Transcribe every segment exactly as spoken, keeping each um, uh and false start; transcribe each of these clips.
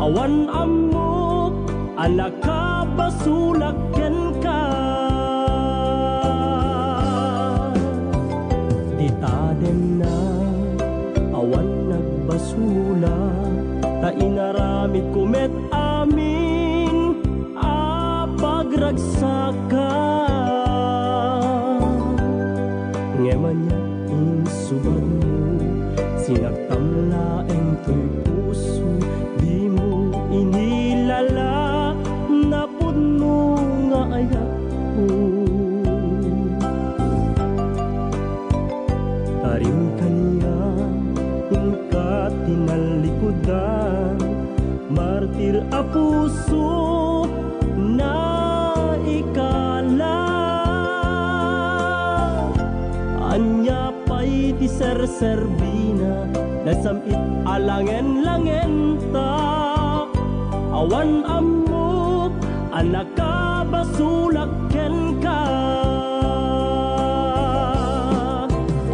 Awan ammok a nakabasolak kenka. Dita denna, awan nagbasolak, ta inaramidko met amin a pagragsakak. Ngem ania insubadmo, sinagtam laeng toy puso, dimo inilala, napudno nga ayatko. Karim kaniak, inka tinallikudan, martir a puso, naikala. Ania pay ti serserbina, nasam-it a langen-langenta? Awan ammok a nakabasolak kenka.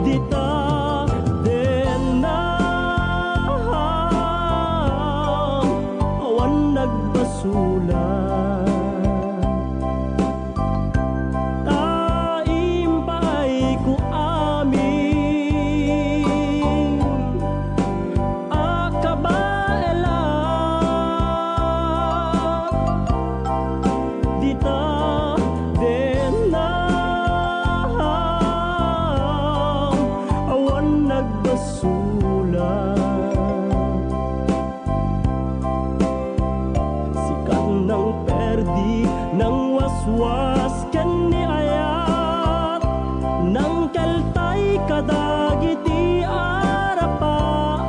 Dita denna, awan nagbasolak. Ta impaayko amin a kabaelak. Dita denna, awan nagbasolak. Sikat nang perdi, nang waswas ken ni ayat, nang keltay kadagiti arapaak.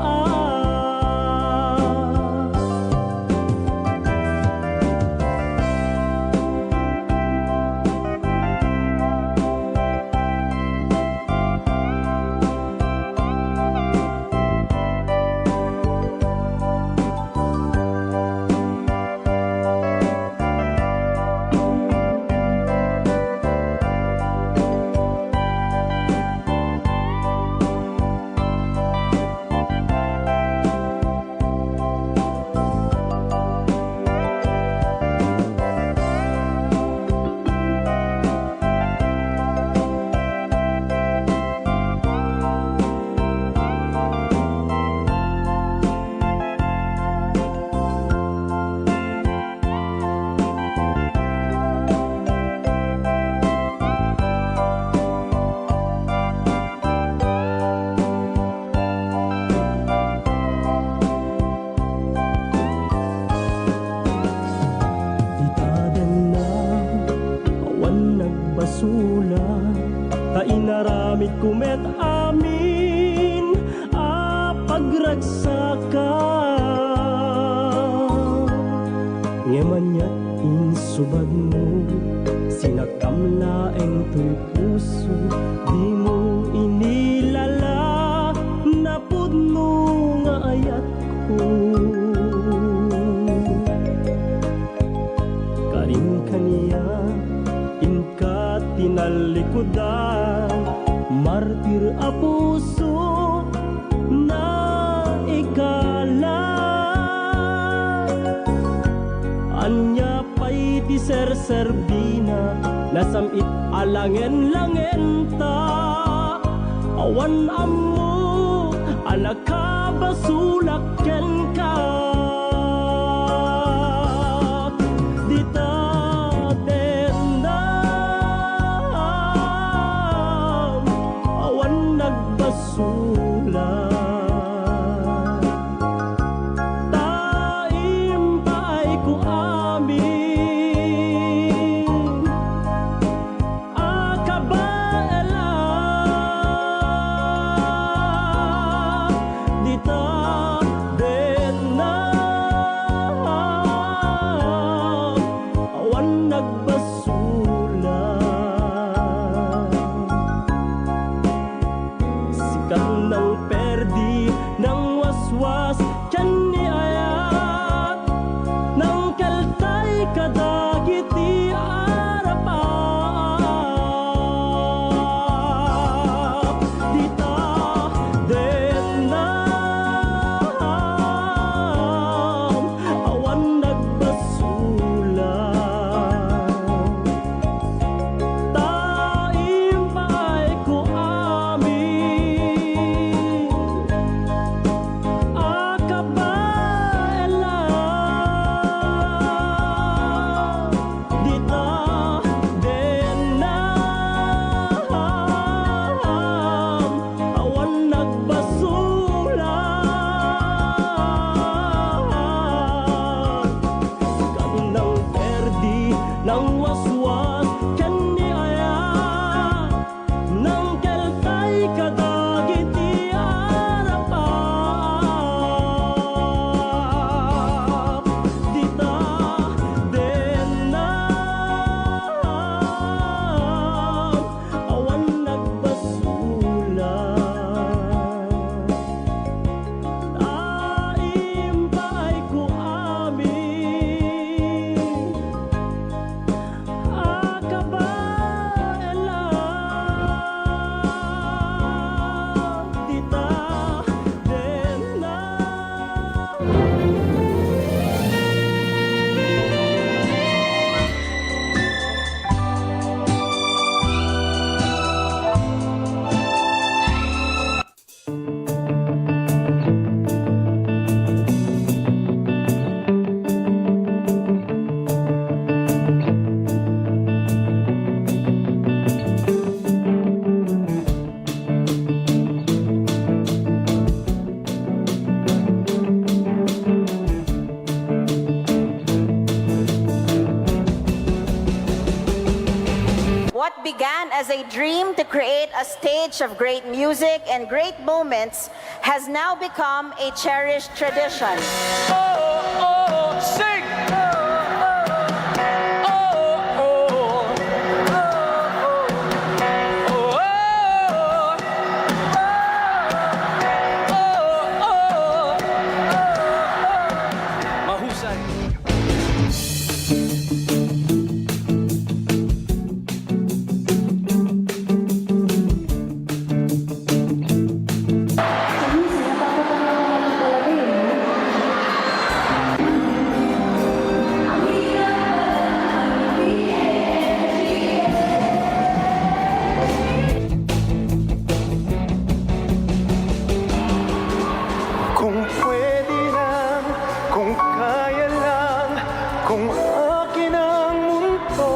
Dita denna, awan nagbasolak, ta inaramidko met amin a pagragsakak. Ngem ania insubadmo, sinaktam laeng toy puso, dimo inilala, napudno nga ayatko. Karim kaniak, inka tinallikudan, martir a puso, naikala. Ania pay ti serserbina, nasam-it a langen-langenta? Awan ammo a nakabasolak kenka. Dita dennam, awan nagbasolak. Ta impaayko amin a kabaelak. Dita dennam, Began as a dream to create a stage of great music and great moments has now become a cherished tradition. Oh, oh, sing! Oh, oh, oh, oh, oh, oh, oh. Mahusay. Kung pwede lang, kung kaya lang, kung akin ang mundo.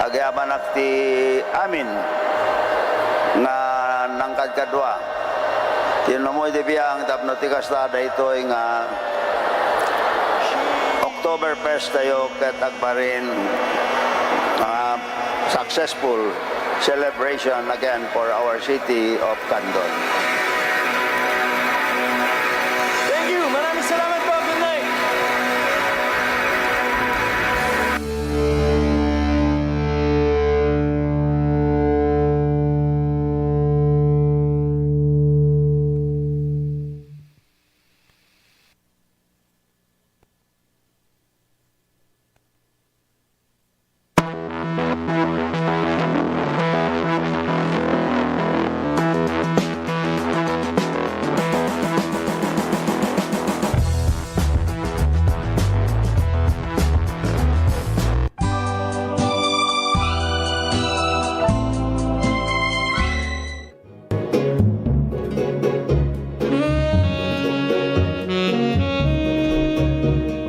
Agyamanak ti amin nga nangkadkadua. Ti inummo iti biang tapno ti kasta daytoy nga Oktoberfest tayo ket agparin, ah, successful celebration again for our city of Candon. Thank you. Maraming salamat po. Good night.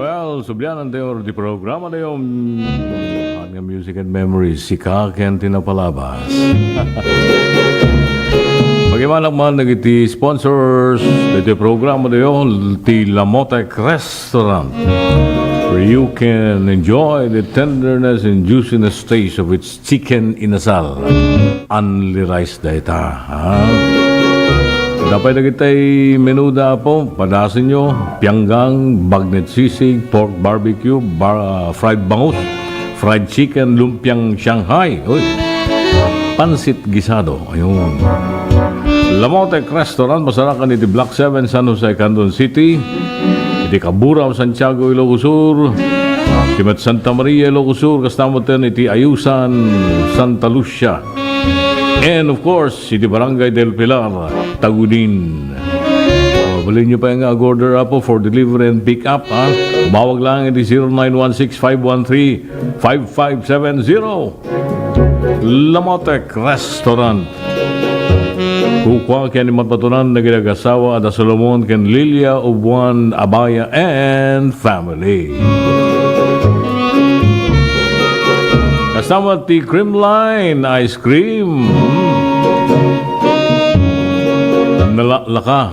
Well, sublianan tayo ti programa tayo. Nga Music and Memories, sika ken ti napalabas. Pagimanak man dagiti sponsors dagiti programa tayo, ti Lamotec Restaurant, where you can enjoy the tenderness and juiciness taste of its chicken inasal. Only rice dayta, ha? Adda pay dagiti menuda, Apo, padasenyo, pianggang, bagnet sisig, pork barbecue, bar-, ah, fried bangus, fried chicken, lumpiang Shanghai, uy, pansit guisado, ayun. Lamotec Restaurant, masarakan iti Block seven, San Jose, Candon City. Iti Cabura, Santiago, Ilocos Sur. Iti met Santa Maria, Ilocos Sur, kasta met iti Ayusan, Santa Lucia. And of course, iti Barangay del Pilar, Tagudin. O, balinyo pay nga ag-order, Apo, for delivery and pick up, ha? Umawag lang iti zero nine one six five one three five five seven zero. Lamotec Restaurant. Kukua ken ni Mapatunan dagiti agassawa a da Solomon ken Lilia of Juan Abaya and family. Sama ti Creamline Ice Cream. Hmm. Nalaklaka.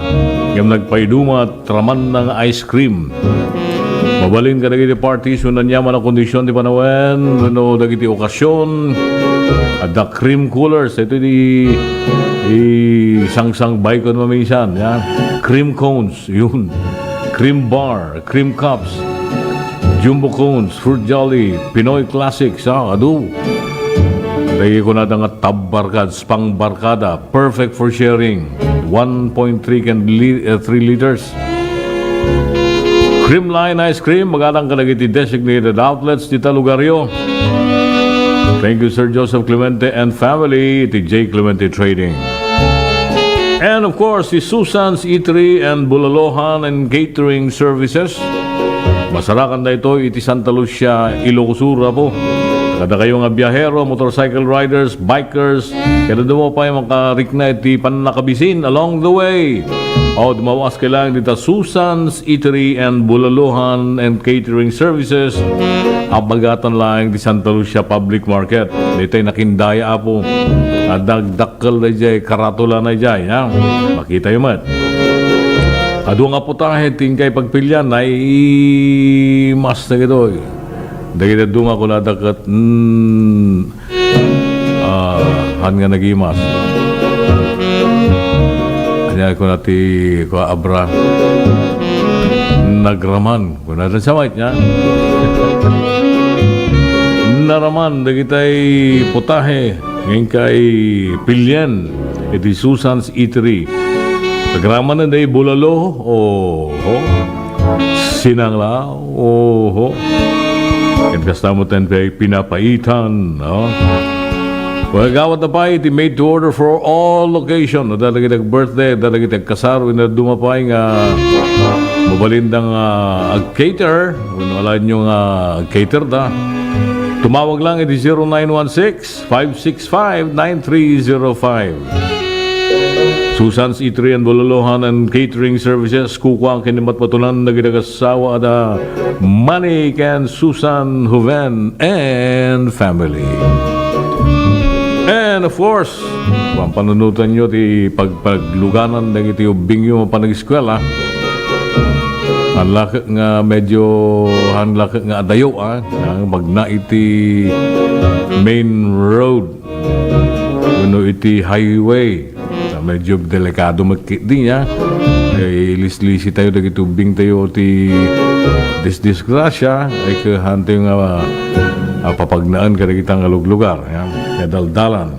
Ngem nagpaiduma, ramanna nga ice cream. Mabalin kadagiti parties wenno aniaman a kondisyon ti panawen wenno dagiti okasion. Adda cream coolers. Ito di, di sangsang baykon mamisan. Yan. Cream cones. Yun. Cream bar. Cream cups. Jumbo cones. Fruit Jolly. Pinoy Classics. Ah, adu. Lagi ko na nga tabbarkad, spang barkada. Perfect for sharing. One point three can li-, uh, three liters. Creamline Ice Cream, magatang kadagiti designated outlets dita lugaryo. Thank you, Sir Joseph Clemente and family, ti J Clemente Trading. And of course, si Susan's Eatery and Bulalohan and Catering Services. Masarakan daytoy iti Santa Lucia, Ilocos Sur, Apo. Kadakayo nga biahero, motorcycle riders, bikers, kada dumo pay makarikna iti pannakabisin along the way. O, dumawas kay lang dita Susan's Eatery and Bulalohan and Catering Services. Abagatan lang di Santa Lucia Public Market. Daytoy nakindaya, Apo. Adda dakkel dayjay, karatula na jay, ha? Makitayo met. Adu nga putahe ti inkay pagpilian, naimas dagitoy. Dagiti adu nga kunada ket, mm, ah, han nga nagimas. Ania kuna ti kua abra? Nagraman. Kunada sa nia? Naraman dagitay putahe. Ngem kay pilien iti Susan's Eatery. Agramanen day bulalo, oho. Sinangla, oho. Ken kasta met ti pinapaitan, no? Well, gawat na pay iti made to order for all occasion. Adda dagiti birthday, adda dagiti agkasar, wenno adu pay nga mabalin da nga ag-cater, wenno alaenyo nga ag-cater da. Tumawag lang iti zero nine one six, five six five, nine three zero five. Susan's Eatery and Bulalohan and Catering Services, kukuang ken ni matmatunan dagiti agassawa a da Manik and Susan Juven and family. And of course, pampanunotanyo ti pagpagluganan dagiti ubbingyo mapan ag-eskuela. Hanlak nga medyo, hanlak nga adayo, ah, ang magna iti main road wenno iti highway. Ah, medyo delikado met ketdi nia. Eh, ilislisi tayo dagiti ubbing tayo ti disdisgrasya, ay kahantayo nga, ah, papagnaen kadagita nga luglugar, ya, nga daldalan.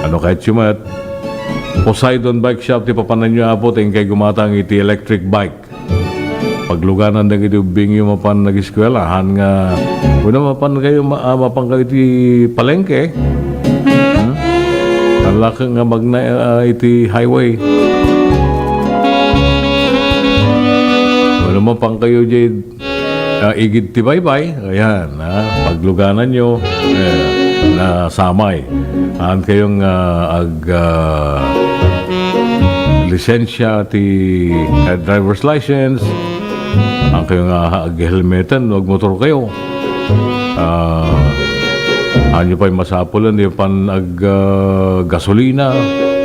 Ano kayatyo met? Poseidon Bike Shop ti papananyo, Apo, ti inkay gumatang iti electric bike. Pagluganan dagiti ubbingyo mapan nag-eskuela, han nga, wenno mapan kayo, ma-, ah, mapan kayo iti palengke. Hmm? Hanlak nga magna, ah, iti highway. Wenno mapan kayo di, ah, igid ti baybay. Ayan, ah, paglugananyo, eh, nasamay. Haan kayong, ah, ag, ah, lisensya ti, eh, driver's license. Haan kayong, ah, ag-helmeten no agmotor kayo. Ah, haan nyo pay masapulen, di pan ag, ah, gasolina,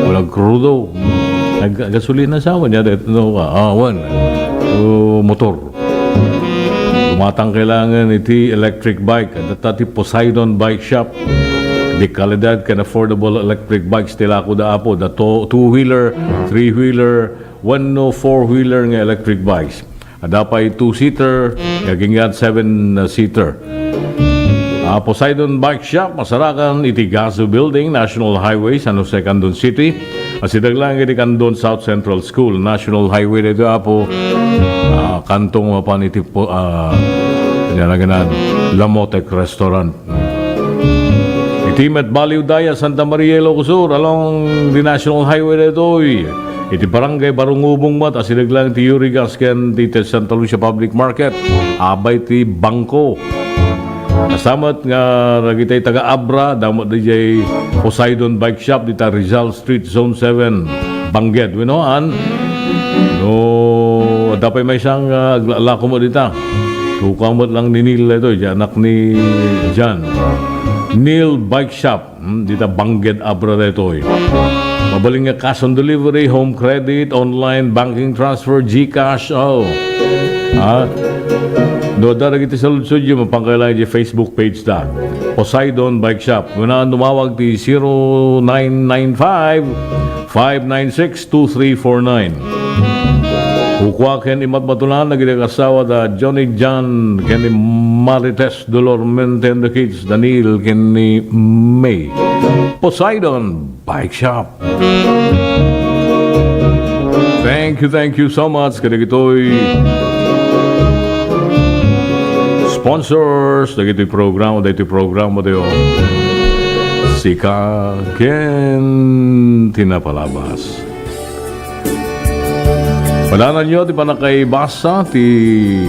o nagkrudo. Nag-, gasolina sa awan, ya, no, ah, awan. O motor. Gumatang kailangan iti electric bike. Adda ti Poseidon Bike Shop. Di kalidad ken affordable electric bikes ti lako da, Apo. Da to-, two-wheeler, three-wheeler, wenno four-wheeler nga electric bikes. Adda pay two-seater, agingga seven-seater. Ah, Poseidon Bike Shop, masarakan iti Gaso Building, National Highway, San Jose, Candon City. Asideg lang iti Candon South Central School, National Highway dito, Apo. Ah, kantong mapan iti po, ah, yan ang ganan, Lamotec Restaurant. Iti met baliw daya Santa Maria, Ilocos Sur, along the National Highway daytoy. Iti Barangay Barungubong met, asideg lang ti Urigas ken ti Santa Lucia Public Market. Abay ti bangko. Kasta met nga dagiti taga Abra, adda met dijay Poseidon Bike Shop, dita Rizal Street, Zone seven, Bangged. Wenno, an? No, adda pay maysa nga aglalako met dita. Kukuam met lang ni Neil ito, di anak ni John. Neil Bike Shop. Hmm, dita Bangged Abra daytoy. Mabalin nga cash on delivery, home credit, online banking transfer, GCash. Oh. Ha? No, adda dagiti saludsodyo, mapankaylay iti Facebook page da. Poseidon Bike Shop. Kuna tumawag ti zero nine nine five, five nine six, two three four nine. Ukua ken imatmatunan dagiti asawa da Johnny John ken ni Marites Dolor Mente and the kids, Daniel ken ni May. Poseidon Bike Shop. Thank you, thank you so much kadagitoy sponsors dagitoy programa, dagitoy programa tayo. Sika ken ti napalabas. Padananyo ti pannakaibasa ti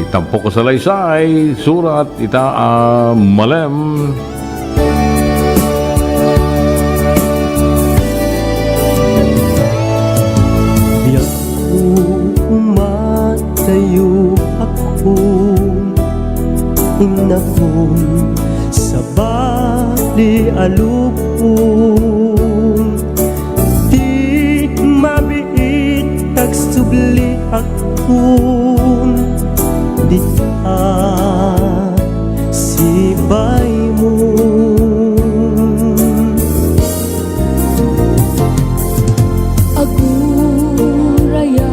tampok a salaysay, surat ita a malem. Biagko, umadayo ako, innakon, sabali a lubong. Ti mabiit, agsubliakon dita sibaymo. Aguraya,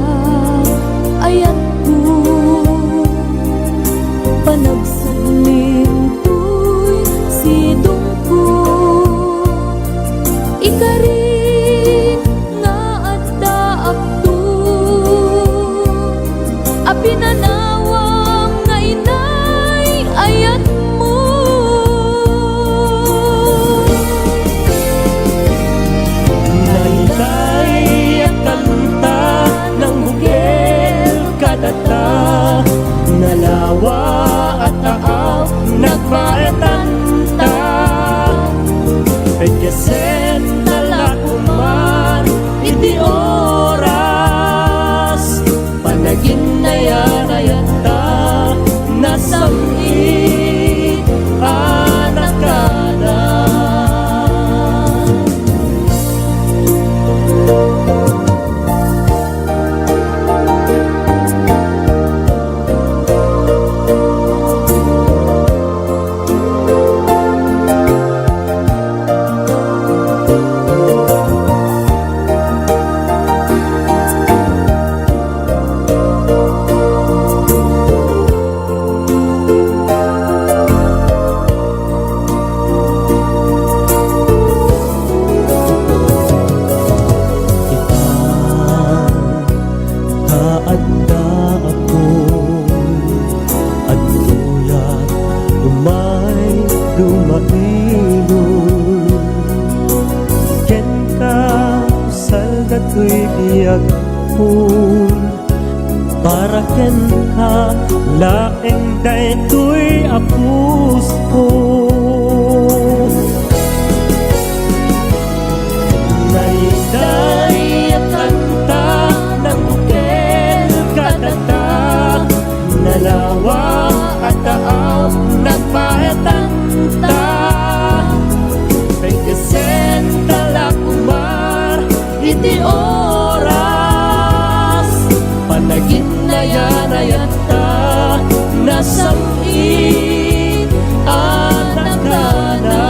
ayatko, panagsublin toy sidongko. Ikarit nga adda apto a pinanawam nga inay ayatmo. Nainay a kanta, nangbukel kadata, nalawa a taaw, nagbaetanta. Pagkasenta la koman iti oras, panaginnayan-ayanta, nasam-it a nakada. Ita, ta adda ako, adtoyak umay dumainum. Kenka, usal datoy biagko. Para kenka laeng daytoy a pusko. Naiday a kanta, nangbukel kadata, nalawa a taaw, nagbaetanta. Pagkasenta la koman iti oras, panaginnayan-ayatta, nasam-it a nakada.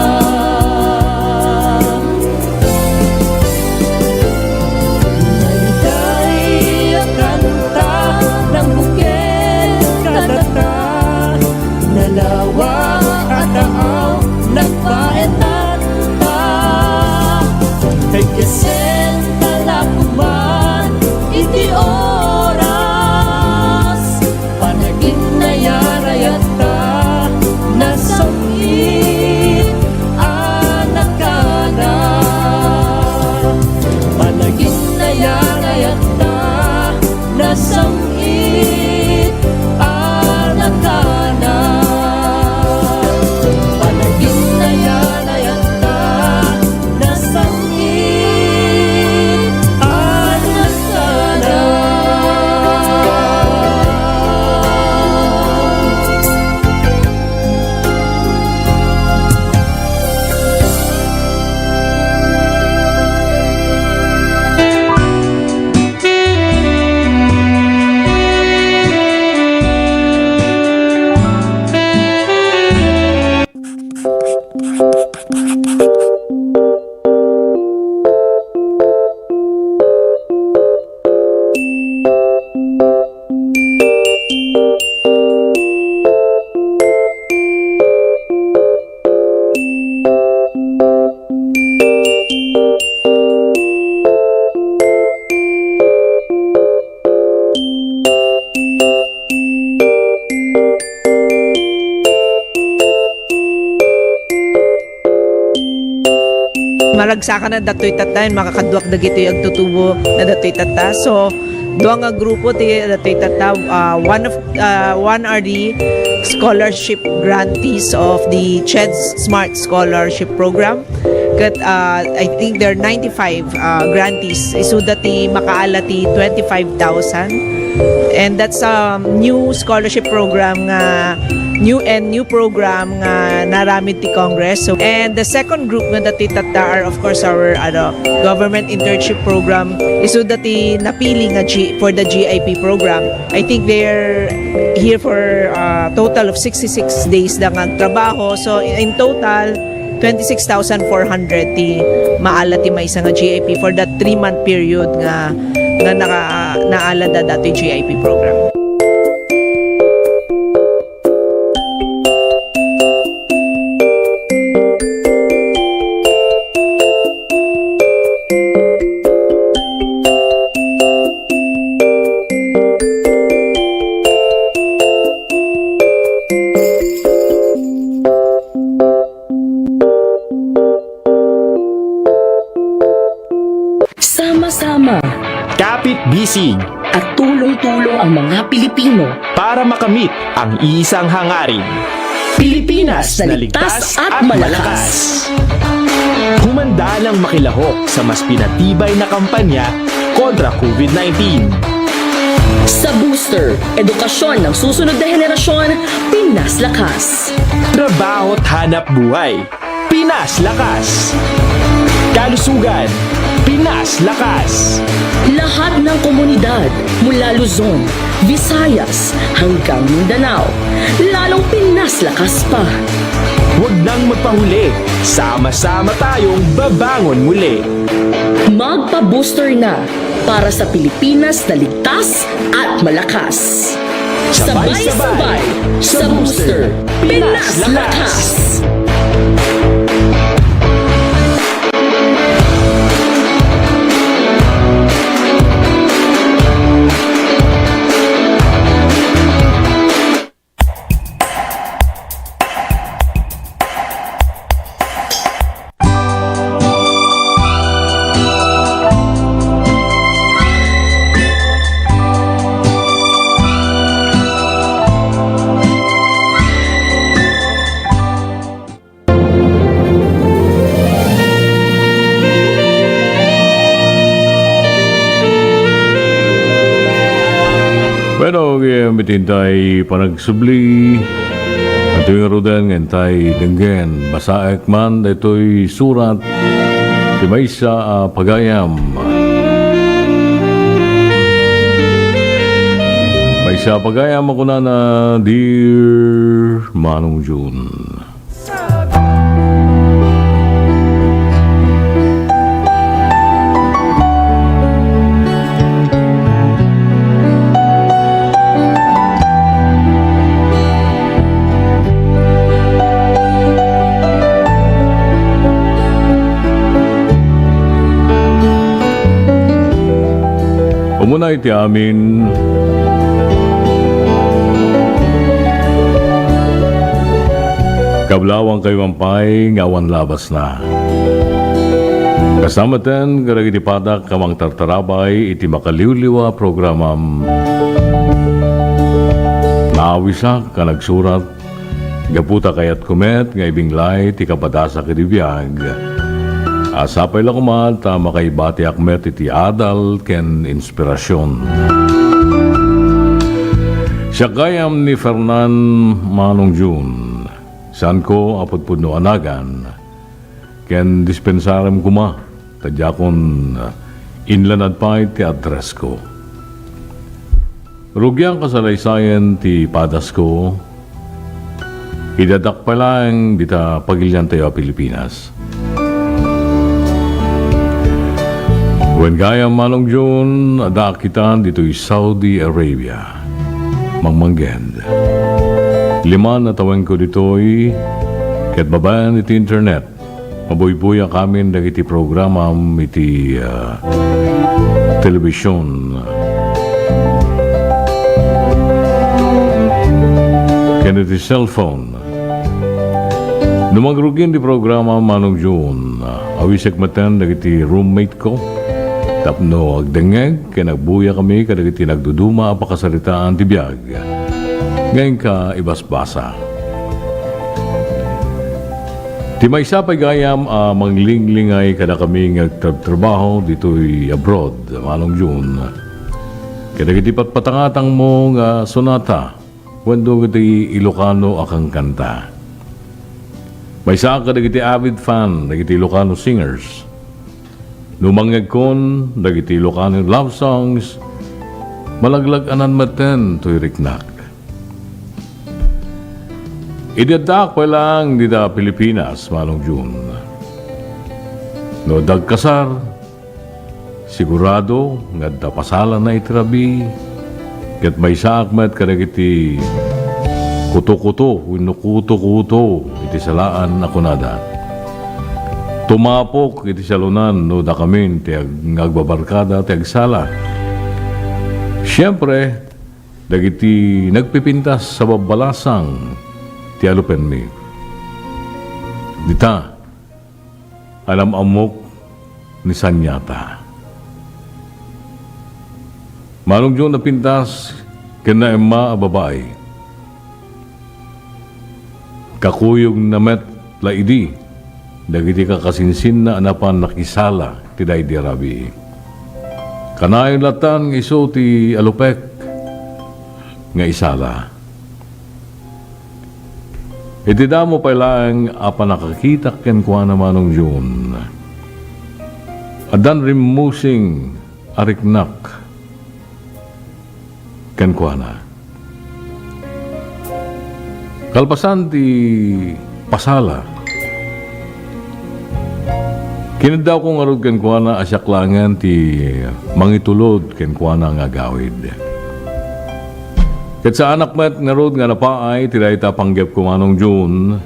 Naiday a kanta, nangbukel kadata, nalawa a taaw, nagbaetanta. Pagkasenta la koman iti oras, panaginnayan-ayatta, nasam-it a nakada. Panaginnayan-ayatta, nasam-it a nakada. Panaginnayan-ayatta, nasam-it a nakada. Naragsakan na datoy tatta, makakaduak dagitoy agtutubo na datoy tatta. So, dua nga grupo ti datoy tatta, ah, one of, ah, one are the scholarship grantees of the CHED Smart Scholarship Program. Ket, ah, I think there are ninety-five, ah, grantees. Isuda ti makaala ti twenty-five thousand. And that's a new scholarship program nga, new and new program nga naaramid ti Congress. So, and the second group nga datoy tatta are, of course, our, ano, government internship program. Isuda ti napili nga G-, for the G I P program. I think they're here for a total of sixty-six days da nga agtrabaho. So, in total, twenty-six thousand four hundred ti maala ti maysa nga G I P for that three-month period nga, nga naka-, naala da datoy G I P program. Sama-sama. Kapit-bisig. At tulong-tulong ang mga Pilipino. Para makamit ang isang hangarin. Pilipinas na ligtas at malakas. Humanda nang makilahok sa mas pinatibay na kampanya kontra COVID nineteen. Sa Booster, edukasyon ng susunod na henerasyon, Pinas Lakas. Trabaho at hanap buhay, Pinas Lakas. Kalusugan, Pinas Lakas. Lahat ng komunidad, mula Luzon, Visayas, hanggang Mindanao, lalong Pinas Lakas pa. Huwag nang magpahuli. Sama-sama tayong babangon muli. Magpa-booster na para sa Pilipinas na ligtas at malakas. Sabay-sabay sa Booster, Pinas Lakas! Bueno, eh, mitintay panagsubli. Atoy ngaruden nga intay denggen. Basaek man daytoy surat ti maysa a pagayam. Maysa a pagayam a kunana, "Dear Manong Jun." Umuna iti amin, kablawangkayo man pay nga awan labasna. Kasta metten kadagiti padak a mangtartarabay iti makaliwliwa a programam. Naawisak a nagsurat gapu ta kayatko met nga ibinglay ti kapadasak iti biag a sapay la koma ta makaibatiak met iti adal ken inspirasion. Siak gayam ni Fernan, Manong Jun. Saanko a pudpudno a nagan, ken dispensarem koma ta diakon, ah, inlanad pay ti addressko. Rugian kasalaysayam ti padasko, idi addak pay laeng dita pagiliantayo a Pilipinas. Wen gayam, Manong Jun, addaak ita ditoy Saudi Arabia. Mangmangged. Liman a tawenko ditoy, ket babaen iti internet, mabuybuyak amin dagiti programam iti, ah, television ken iti cellphone. No mangrugin ti programa, Manong Jun, awisek metten dagiti roommate ko tapno agdengngeg ken agbuyakami kadagiti nagduduma a pakasaritaan ti biag nga inka ibasbasa. Ti maysa pay gayam a manglinglingay kadakami nga agtrabtrabaho ditoy abroad, Manong Jun, kadagiti patpatangatangmo nga sonata wenno iti Ilocano a kankanta. Maysaak kadagiti avid fan dagiti Ilocano singers. No mangngegkon dagiti Ilocano love songs, malaglag-anan metten toy riknak. Idi addaak pay laeng dita Pilipinas, Manong Jun, no adda agkasar, sigurado nga adda pasalana iti rabii, ket maysaak met kadagiti kutokuto wenno kutokuto iti salaan a kunada. Tumapok iti salonan no dakamin ti ag-, nga agbabarkada ti agsala. Siempre, dagiti nagpipintas a babbalasang ti alupenmi. Dita, anam-ammok ni Sanyata. Manong Jun a pintas ken naemma a babai. Kakuyogna met la idi dagiti kakasinsinna a napan nakisala ti daydi a rabii. Kanayon latan nga isu ti alupek nga isala. Iti damo pay laeng a pannakakitak kenkuana, Manong Jun, addan rimmusing a riknak kenkuana. Kalpasan ti pasala, kineddawko ngarud kenkuana a siak laengen ti mangitulod kenkuana nga agawid. Ket saanak met ngarud nga napaay ti dayta a panggepko, Manong Jun,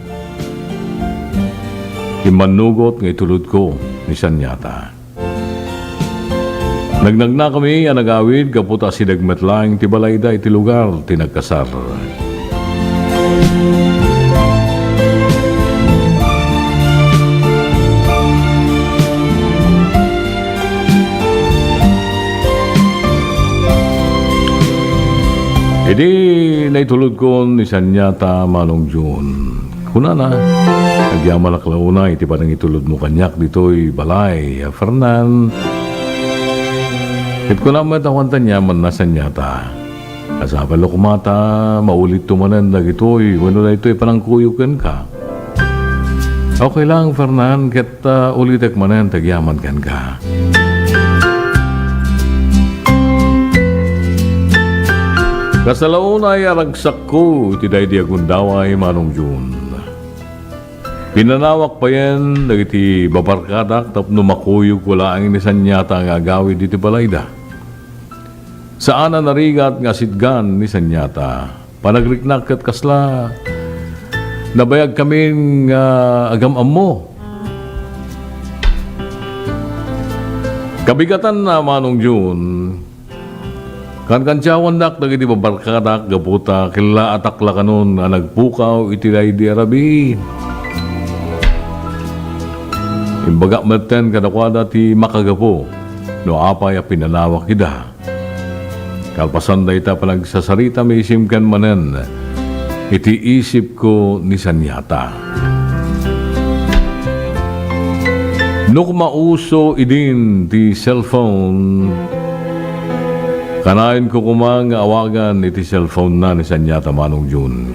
immannugot nga itulodko ni Sanyata. Nagnagnakami a nagawid gapu ta asideg met laeng ti balayda iti lugar ti nagkasar. Idi naitulodkon ni Sanyata, Manong Jun, kunana, agyamanak la unay iti panangitulodmo kaniak ditoy balay, a Fernan. Ket kunam met awan ti aniamanna, Sanyata. Kasapay la koma ta maulitto manen dagitoy wenno daytoy panangkuyog kenka. Okay lang, Fernan, ket, ah, ulitek manen ti agyaman kenka. Kasla unay a ragsakko iti daydi a gundaway, Manong Jun. Pinanawak payen dagiti babarkadak tapno makuyogko laeng ni Sanyata nga agawid iti balayda. Saan a narigat nga asitgan ni Sanyata. Panagriknak ket kasla nabayagkamin nga agam-ammo. Kabigatanna, Manong Jun, kankantiawandak dagiti babarkadak gapu ta kellaatak la kanon a nagpukaw iti daydi a rabii. Imbagak metten kadakuada ti makagapu no apay a pinanawak ida. Kalpasan dayta panagsasarita, miisimken manen iti isipko ni Sanyata. No koma uso idin ti cellphone, kanayonko koma nga awagan iti cellphone na ni Sanyata, Manong Jun.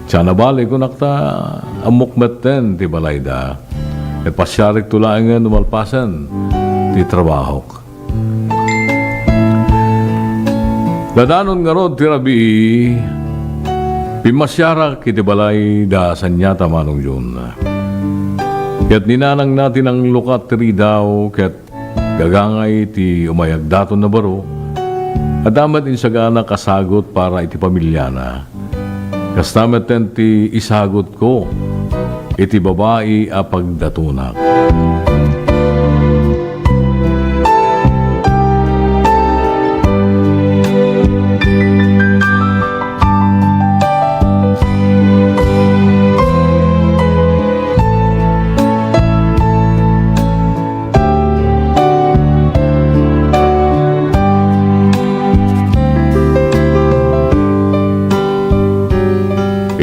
Saan a bale, kunak ta ammok metten ti balayda. Ket pasiarek to laengen no malpasen ti trabahok. Nadanon ngarud ti rabii, pimmasiarak iti balay da Sanyata, Manong Jun. Ket ni nanangna ti nanglukat ti ridaw, ket gagangay ti umayagdaton a baro, adda met insagana kasagut para iti pamiliana. Kasta metten ti isagutko iti babai a pagdatonak.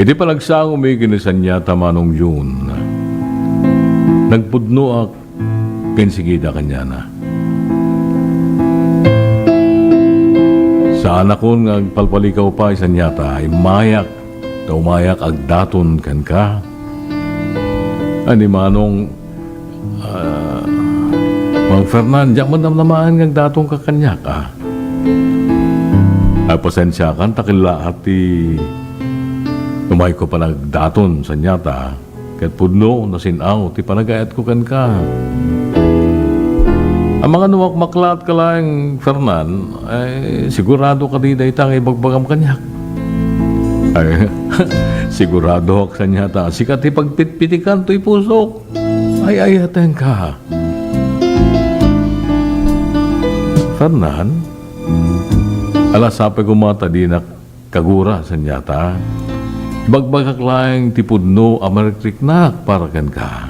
Iti panagsangomi ken ni Sanyata, Manong Jun, nagpudnoak ken sigida kaniana. Saanakon nga agpalpalikaw pay, Sanyata, immayak ta umayak agdaton kenka. Ay ni Manong, ah, Mang Fernan, diak man namnamaen nga agdatonka kaniak, a. Ay, pasensiakan ta kellaat ti umayko panagdaton, Sanyata. Ket pudno, nasin-aw ti panagayatko kenka. Amangan no makmaklatka laeng, Fernan, ay sigurado kadi dayta nga ibagbagam kaniak? Ay, siguradoak, Sanyata, sika ti pagpitpitikan toy pusok. Ay, ayatenka. Fernan, alas sapay koma ta dinak kagura, Sanyata. Ibagbagak laeng ti pudno a marikriknak para kenka.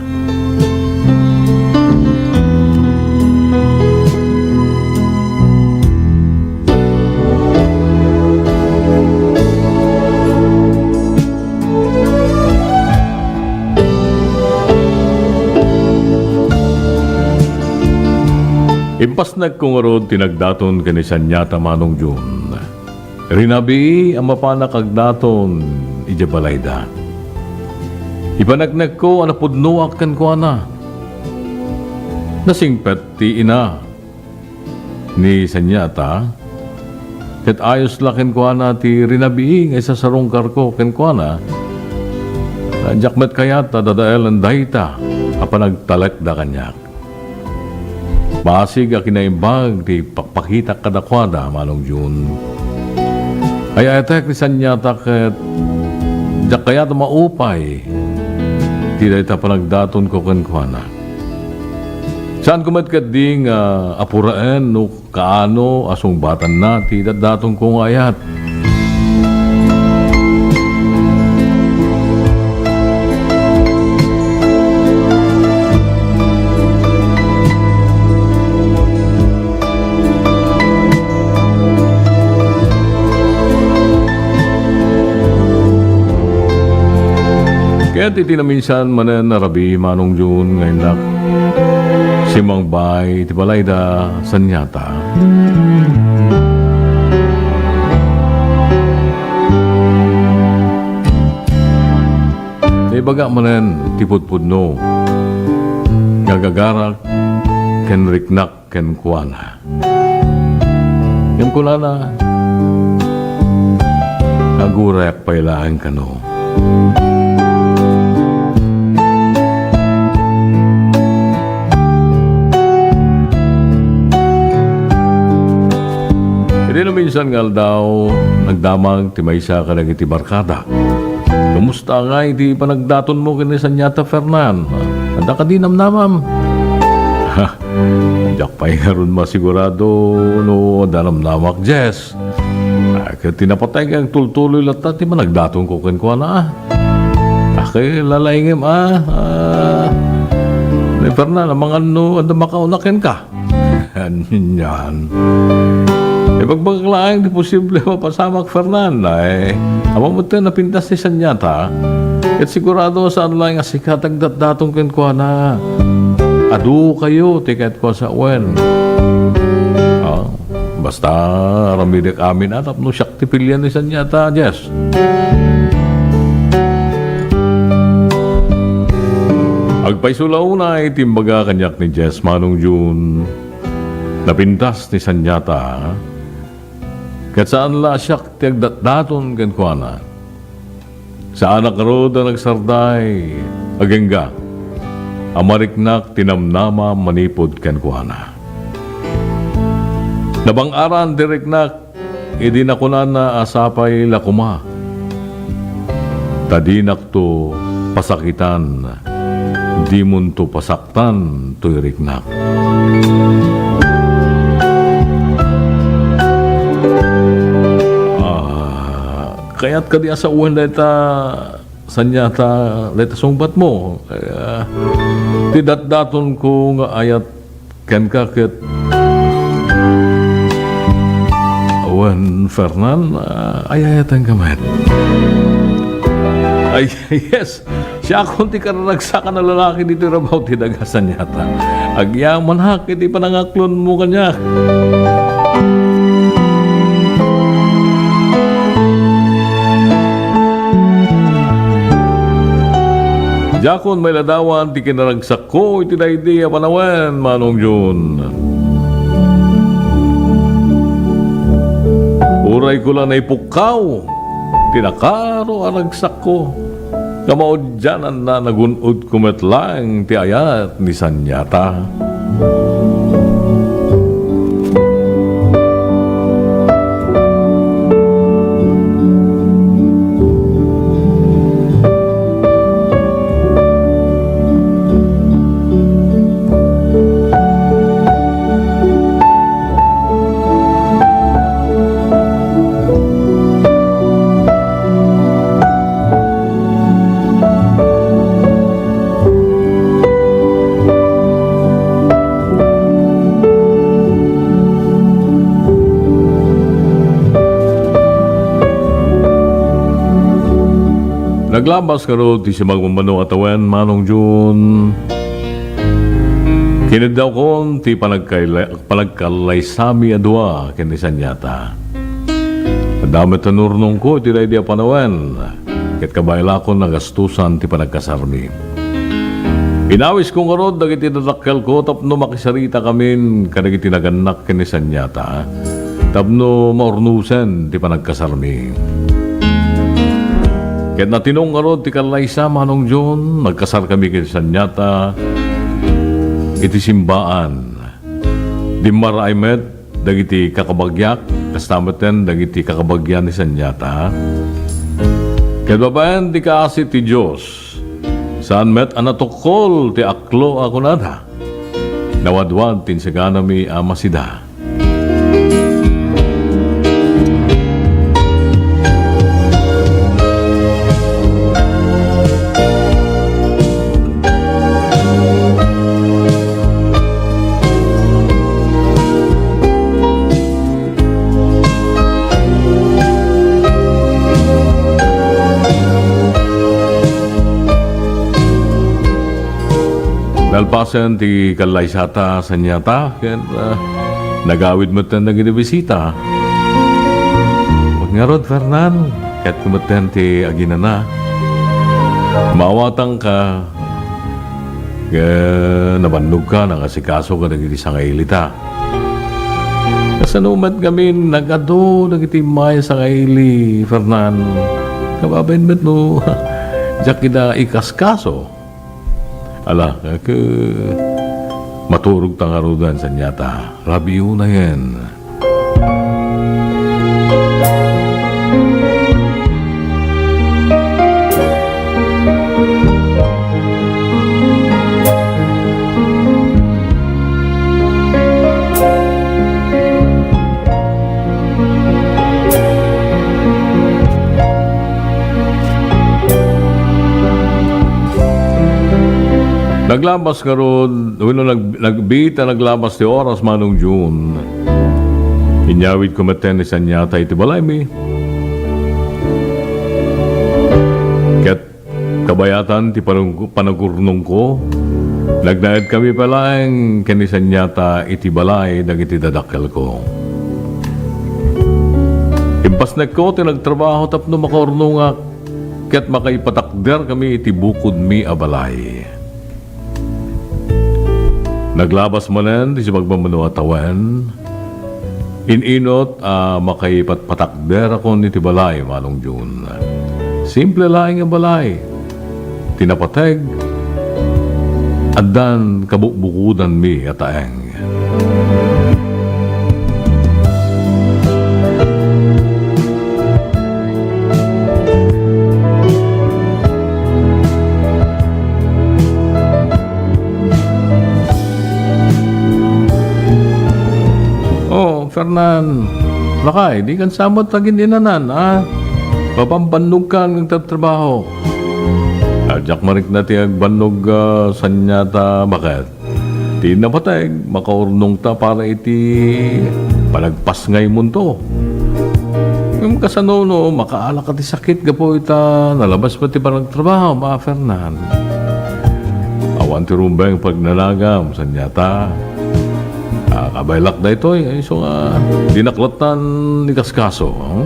Impasnekko ngarud ti nagdaton ken ni Sanyata, Manong Jun. Rinabii a mapanak agdaton idiay balayda. Ipaneknekko a napudnoak kenkuana. Nasingpet ti ina ni Sanyata, ket ayos la kenkuana ti rinabii nga isasarungkarko kenkuana. Diak met kayat a dadaelen dayta a panagtalekda kaniak. Basig a kinaimbag ti pakpakitak kadakuada, Manong Jun. Ay-ayatek ni Sanyata ket diak kayat a maupay ti dayta panagdatonko kenkuana. Saanko met ketdi nga apuraen no kaano a sungbatanna ti datdatonko nga ayat. Ket iti naminsan manen a rabii, Manong Jun, nga innak simmangbay iti balayda, Sanyata. Naibaga manen ti pudpudno nga agagarak ken riknak kenkuana. Ngem kunana, agurayak pay laeng kano. Iti naminsan nga aldaw, nagdamag ti maysa kadagiti barkada. Kumusta ngay ti panagdatonmo ken ni Sanyata, Fernan? Adda kadi namnamam? Ha, diak pay ngarud masigurado no adda namnamak, Jess. Ah, ket ti napateg nga agtultuloy latta ti panagdatonko kenkuana, a. Ah, ket lalaingem, a. Ah, ni Fernan, amangan no adda makauna kenka. Anian. Ibagbagak laeng ti posible a mapasamak, Fernan. Ay, ammom met ti napintas ni Sanyata. Ket sigurado saan laeng a sika ti agdatdaton kenkuana. Adu kayo ti kayatko a sawen. Ah, basta aramidek amin a tapno siak ti pilian ni Sanyata, Jess. Agpayso la unay ti imbaga kaniak ni Jess, Manong Jun. Napintas ni Sanyata, ket saan la a siak ti agdatdaton kenkuana. Saanak ngarud a nagsarday, agingga a mariknak ti namnama manipud kenkuana. Nabang-aran ti riknak idi nakunana a sapay la koma ta dinakto pasakitan, dimonto pasaktan toy riknak. Ah, kayat kadi a sawen dayta, Sanyata, dayta sungbatmo? Ah, ti datdatonko nga ayat kenka ket wen, Fernan, ah, ay-ayatenka met. Ay, yes. Siakon ti kararagsakan a lalaki ditoy rabaw ti daga, Sanyata. Agyamanak iti panangaklonmo kaniak. Diakon mailadawan ti kinaragsak ko iti daydi a panawen, Manong Jun. Uray ko la naipukkaw ti nakaro a ragsakko, nga maudiananna, nagun-odko met laeng ti ayat ni Sanyata. Naglabas ngarud ti sumagmamano a tawen, Manong Jun. Kiniddawkon ti panagkayla-, panagkallaysami a dua ken ni Sanyata. Adda met ti nurnongko iti daydi a panawen, ket kabaelakon a gastusan ti panagkasarmi. Inawisko ngarud dagiti dadakkelko tapno makisarita kamin kadagiti nagannak ken ni Sanyata tapno maurnosen ti panagkasarmi. Ket natinong ngarud ti kallaysa, Manong Jun, nagkasarkami ken ni Sanyata iti simbaan. Dimmaraay met dagiti kakabagiak, kasta metten dagiti kakabagian ni Sanyata. Ket babaen ti kaasi ti Dios, saan met a natukkol ti aklo a kunada. Nawadwad ti insaganami a masida. Nalpasen ti kallaysata, Sanyata, ket, ah, nagawid metten dagiti bisita. Ngarud, Fernan, ket kumetten ti aginana. Maawatangka, ket nabannogka, nangasikaso kadagiti sangailita. Kasano met ngamin nagadu dagiti immay a sangaili, Fernan? Kababain met no diak ida ikaskaso. Ala, ket maturogta ngaruden, Sanyata. Rabii unayen. Naglabas ngarud, wenno nag-, nagbiit a naglabas ti oras, Manong Jun. Inyawidko metten ni Sanyata iti balaymi. Ket kabayatan ti panag-, panagurnongko, nagnaedkami pay laeng ken ni Sanyata iti balay dagiti dadakkelko. Impasnekko ti nagtrabaho tapno makaurnongak ket makaipatakderkami iti bukodmi a balay. Naglabas manen ti sumagmamano a tawen. In-inut a makaipatpatakderakon iti balay, Manong Jun. Simple laeng a balay. Ti napateg, addan kabukbukodanmi a taeng. Oh, Fernan, lakay, dikan sa met agin-inanan, a? Mapambannogkan nga agtatrabaho. A, diak marikna ti agbannog, a, Sanyata, baket? Ti napateg, makaurnongta para iti panagpasngaymonto. Nga Kasano no makaalaka ti sakit gapu ita nalabas met ti panagtrabaho, Ma Fernan? Awan ti rumbeng pagnanagam, sanyata. Ah, kabaylak daytoy, ay, so nga, di naklattan ni kaskaso, oh?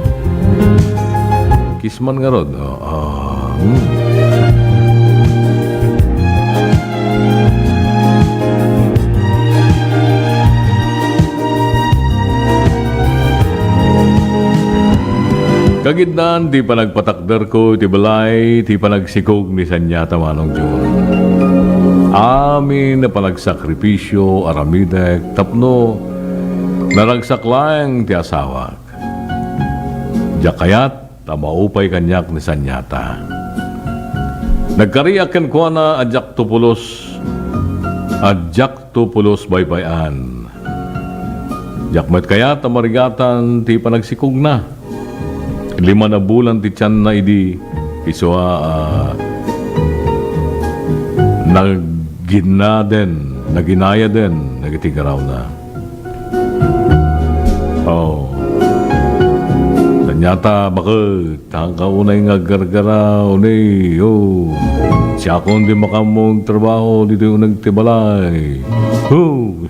Kisman ngarud, oh, ah, hmm. Kagiddan ti panagpatakderko iti balay, ti panagsikog ni Sanyata Manong Jun. Amin a panagsakripisyo, aramidek tapno naragsak laeng ti asawak. Diak kayat ta maupay kaniak ni Sanyata. Nagkariak kenkuana a diakto pulos, a diakto pulos baybay-an. Diak met kayat a marigatan ti panagsikogna. Lima a bulan ti tianna idi, isu a, ah, naginaden, naginayaden dagiti garawna. Oh. Sanyata, baket, tanka unay nga aggargaraw, ni, oh. Siakon di makammong trabaho ditoy uneg ti balay. Oh.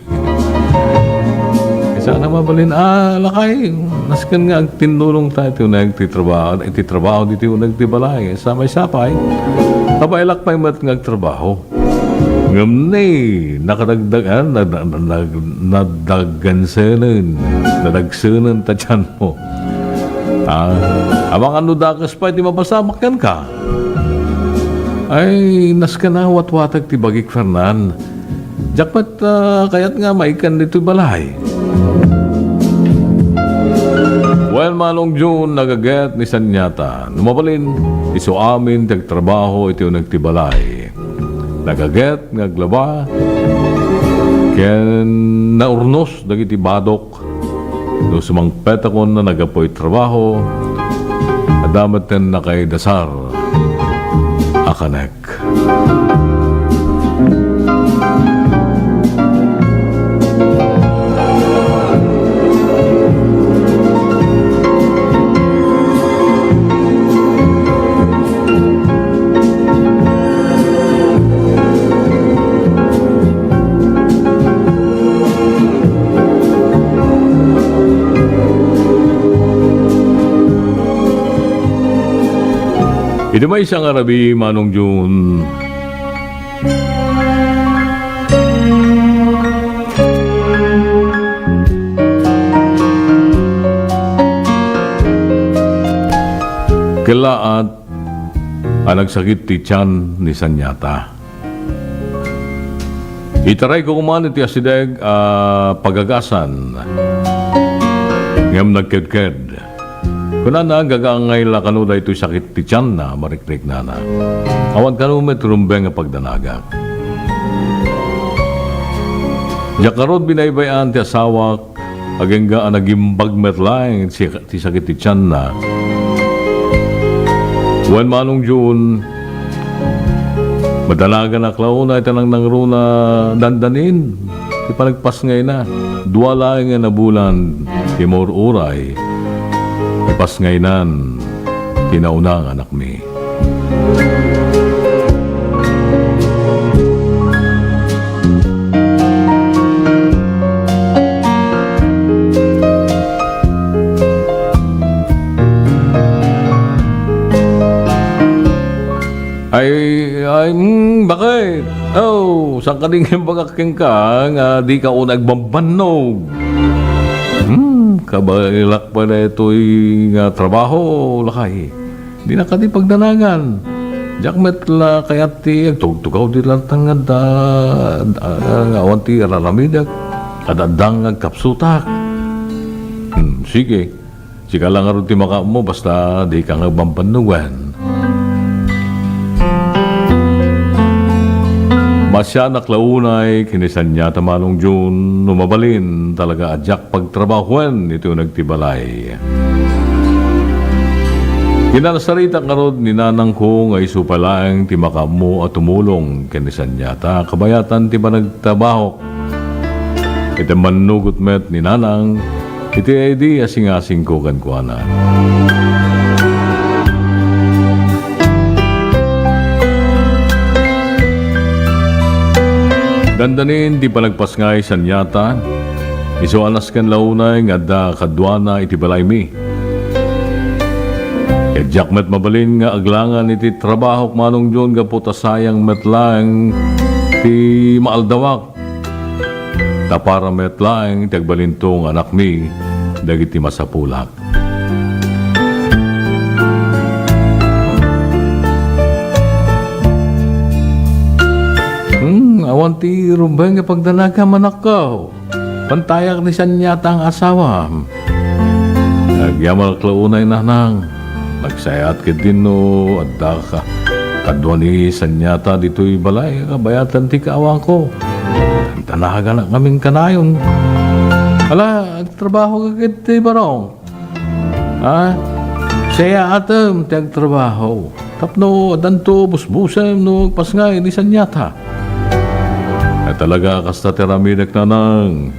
Kaysa na mabalin, ah, lakay, nasken nga agtinnulong ta iti uneg ti trabaho, iti trabaho ditoy uneg ti balay. Sa may sapay, kabaylak pay met nga agtrabaho. Ngem ni, nakadagdag, ah, nag-, nag-, nag-, nadaggansenen, nadagsanen ta tianmo. Ah, amangan no dakes pay ti mapasamak kenka. Ay, nasken a watwatag ti bagik, Fernan. Diak met, ah, kayat nga maikan ditoy balay. Wen, Manong Jun, nagaget ni Sanyata. No mabalin, isu amin ti agtrabaho iti uneg ti balay. Nagaget nga aglaba ken naurnos dagiti badok. No sumangpetakon a naggapuy trabaho, adda metten nakaidasar a kanek. Iti maysa nga rabii, Manong Jun, kellaat a nagsakit ti tian ni Sanyata. Itarayko koma iti asideg a pagagasan, ngem nagkedked. Kunana, gagaangay la kano daytoy sakit ti tianna, marikriknana. Awan kano met rumbeng a pagdanagak. Diak ngarud binaybay-an ti asawak, agingga a nagimbag met laeng ti, ti sakit ti tianna. Wen, Manong Jun, madanaganak la unay ta nangnangruna dandanin ti panagpasngayna. Dua laeng a bulan ti maur-uray ti pasngaynan ti nauna nga anakmi. Ay, ay, mm, bakit? Oh, saan ka din nga bagak kenka nga di ka una agbambannog? Hmm, kabaylak pay daytoy nga trabaho, lakay. Di na kadi pagdanagan. Diak met la kayat ti agtugtugaw di lantang nga da, da, nga awan ti araramidek. Adda nga agkapsutak. Hmm, sige. Sika la ngarud ti makaammo, basta di ka nga bambannugen. Masianak la unay ken ni Sanyata Manong Jun, no mabalin, talaga a diak pagtrabahoen iti uneg ti balay. Kinanasaritak ngarud ni nanangko nga isu pay laeng ti makaammo a tumulong ken ni Sanyata, kabayatan ti panagtrabahok. Iti mannugot met ni nanang, iti idi a singasingko kenkuana. Dandanin ti panagpasngay saniata, isu a nasken la unay nga adda kaduana iti balaymi. Ket diak met mabalin nga aglangan iti trabahok, Manong Jun, gapu ta sayang met laeng ti maaldawak. Ta para met laeng ti agbalinto nga anakmi dagiti masapulak. Hmm, awan ti rumbeng nga pagdanagam, anakko. Pantayak ni saniata nga asawam. Nagyamanak la unay, nanang. Nagsayaat ketdin no adda ka, kadua ni saniata ditoy balay, kabayatan ti kaawanko. Dandanaganak ngamin kanayon. Ala, agtrabaho ka ket ti barong. Ha? Sayaatem ti agtrabaho. Tapno addanto busbusem no agpasngay ni saniata. Ay talaga, kasta ti aramidek, nanang.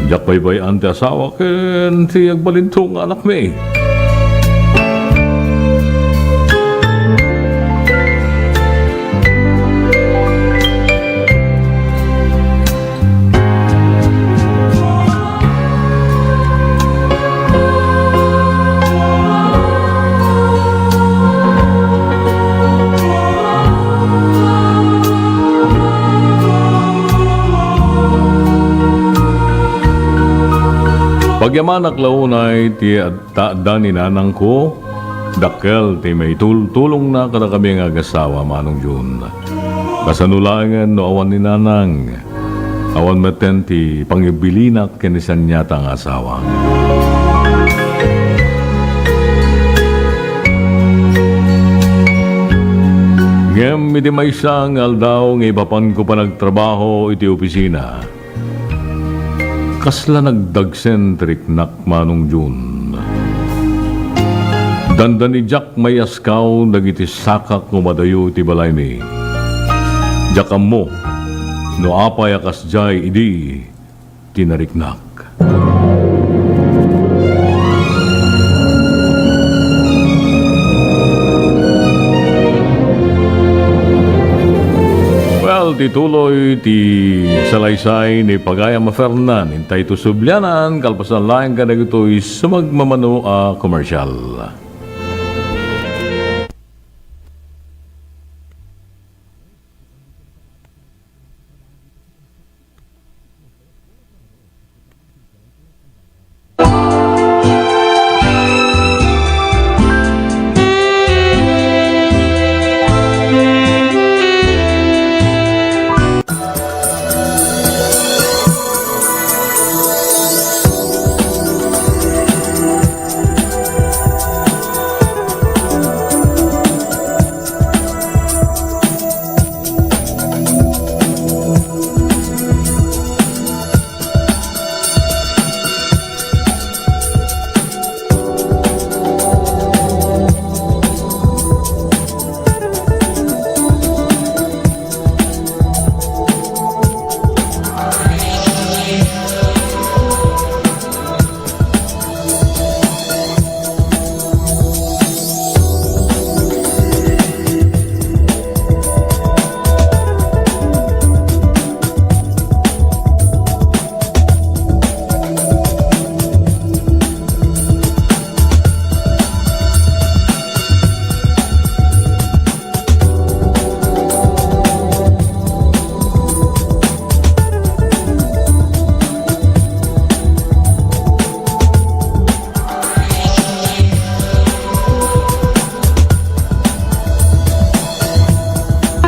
Diak baybay-an ti asawa ken ti agbalinto nga anakmi. Pagyamanak la unay ti ad-, ta adda ni nanangko, dakkel ti maitultulongna kadakami nga agasawa, Manong Jun. Kasano laengen no awan ni nanang? Awan metten ti pangibilinak ken ni saniata nga asawa. Ngem iti maysa nga aldaw nga ipapanko panagtrabaho iti opisina, kasla nagdagsen ti riknak, Manong Jun. Dandani diak mayaskaw dagiti sakak nga umadayo iti balaymi. Diak ammo no apay a kasdiay idi ti nariknak. Well, ti tuloy ti salaysay ni Pagayam a Fernan, intay to sublianan, kalpasan laeng kadagitoy sumagmamano a komersial.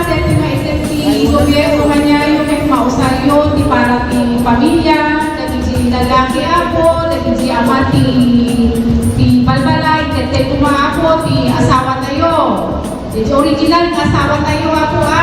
Dagiti maited ti gobierno kaniayo ket mausaryo ti para ti pamilia, dagiti lalaki, apo, dagiti ama ti, ti balbalay, ket dagiti koma, apo, ti asawatayo. Dagiti original nga asawatayo, apo, a.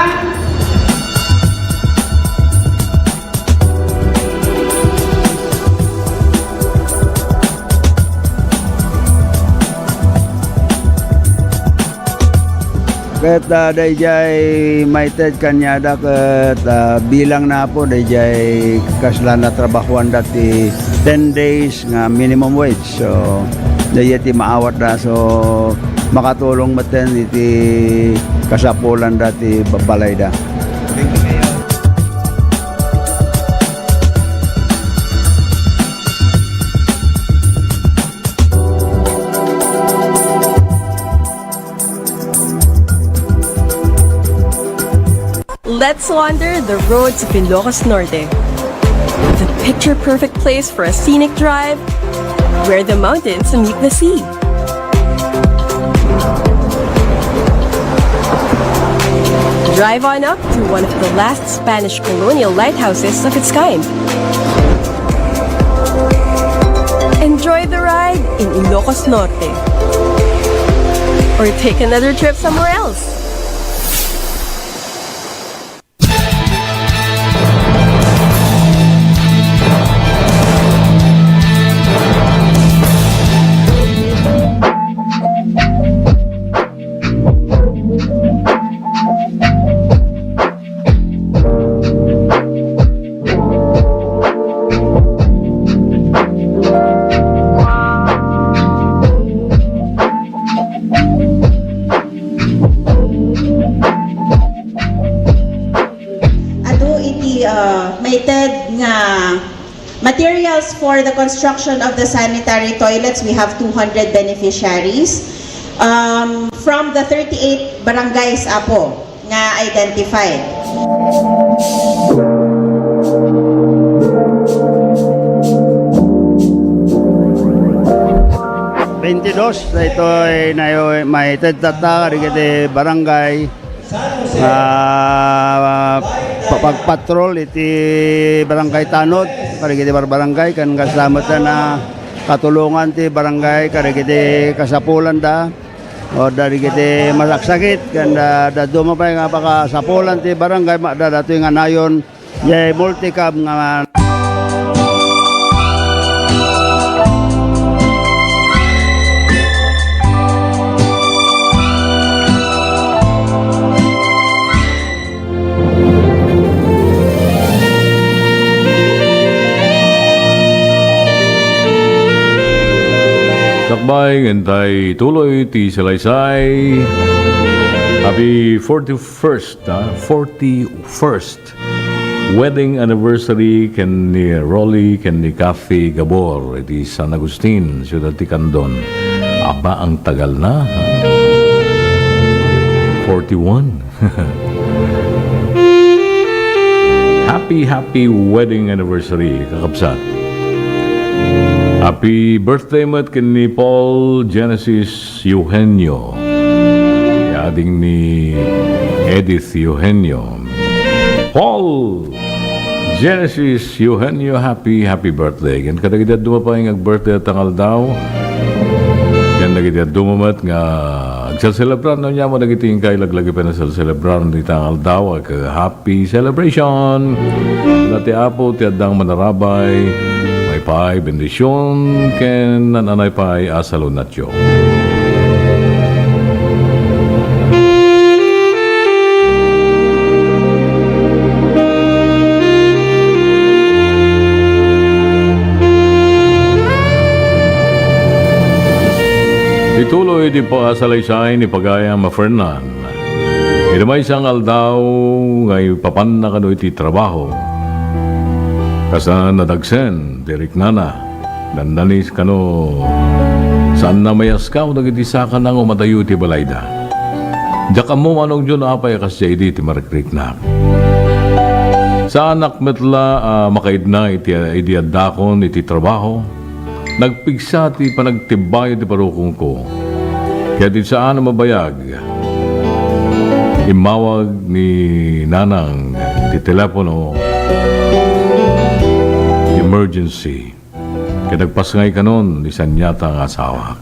Ket, ah, daydiay maited kaniada ket, ah, bilang na po daydiay kasla natrabahoanda ti ten days nga minimum wage. So, daydiay ti maawatda. So, makatulong metten iti kasapulanda ti ba-, balayda. Let's wander the roads of Ilocos Norte. The picture-perfect place for a scenic drive, where the mountains meet the sea. Drive on up to one of the last Spanish colonial lighthouses of its kind. Enjoy the ride in Ilocos Norte. Or take another trip somewhere else. Adu iti, uh, maited nga materials for the construction of the sanitary toilets, we have two hundred beneficiaries, um, from the thirty-eight barangays, Apo, nga identified. Twenty-dos, daytoy nayo-, maited tatta kadagiti barangay. Ah, pa-, pagpatrol iti Barangay Tanod, kadagiti barbarangay, ken kasla met a katulongan ti barangay, kadagiti kasapulanda, o kadagiti masaksakit, ken da-, dadduma pay nga pakasapulan ti barangay, ma-, da-, datoy nga nayon, Jay multicab nga Sakbay, ngem tay tuloy ti salaysay. Happy forty-first, ha? Forty-first wedding anniversary ken ni Rolly ken ni Kathy Gabor iti San Agustin, siudad ti Candon. Aba, ang tagal na, ha? Forty-one. Happy, happy wedding anniversary, kakabsat. Happy birthday met ken ni Paul Genesis Eugenio, ti ading ni Edith Eugenio. Paul Genesis Eugenio, happy, happy birthday. Ken kadagiti dadduma pay nga ag-birthday ita nga aldaw, ken dagiti dadduma met nga agselselebrar, no, ania met dagiti inkay laglagipen a selselebrar ita nga aldaw, ag-, happy celebration. Ket ti Apo ti addang manarabay, maypay, bendision, ken naan-anay pay a salunat. Ituloy ti pakasalaysay ni pagayam a Fernan. Iti maysa nga aldaw nga ipapanna kano iti trabaho, kasla nadagsen ti riknana. Dandanis kano, saanna mayaskaw dagiti sakana nga umadayo iti balayda. Diak ammo manong Dion apay a kasdiay idi ti marikriknak. Saanak met la a makaidna iti, idi addakon iti trabaho. Nagpigsa ti panagtibbayo ti parukongko. Ket iti saan a mabayag, immawag ni Nanang ti telepono, emergency. Ket nagpasngay kanon ni saniata nga asawak.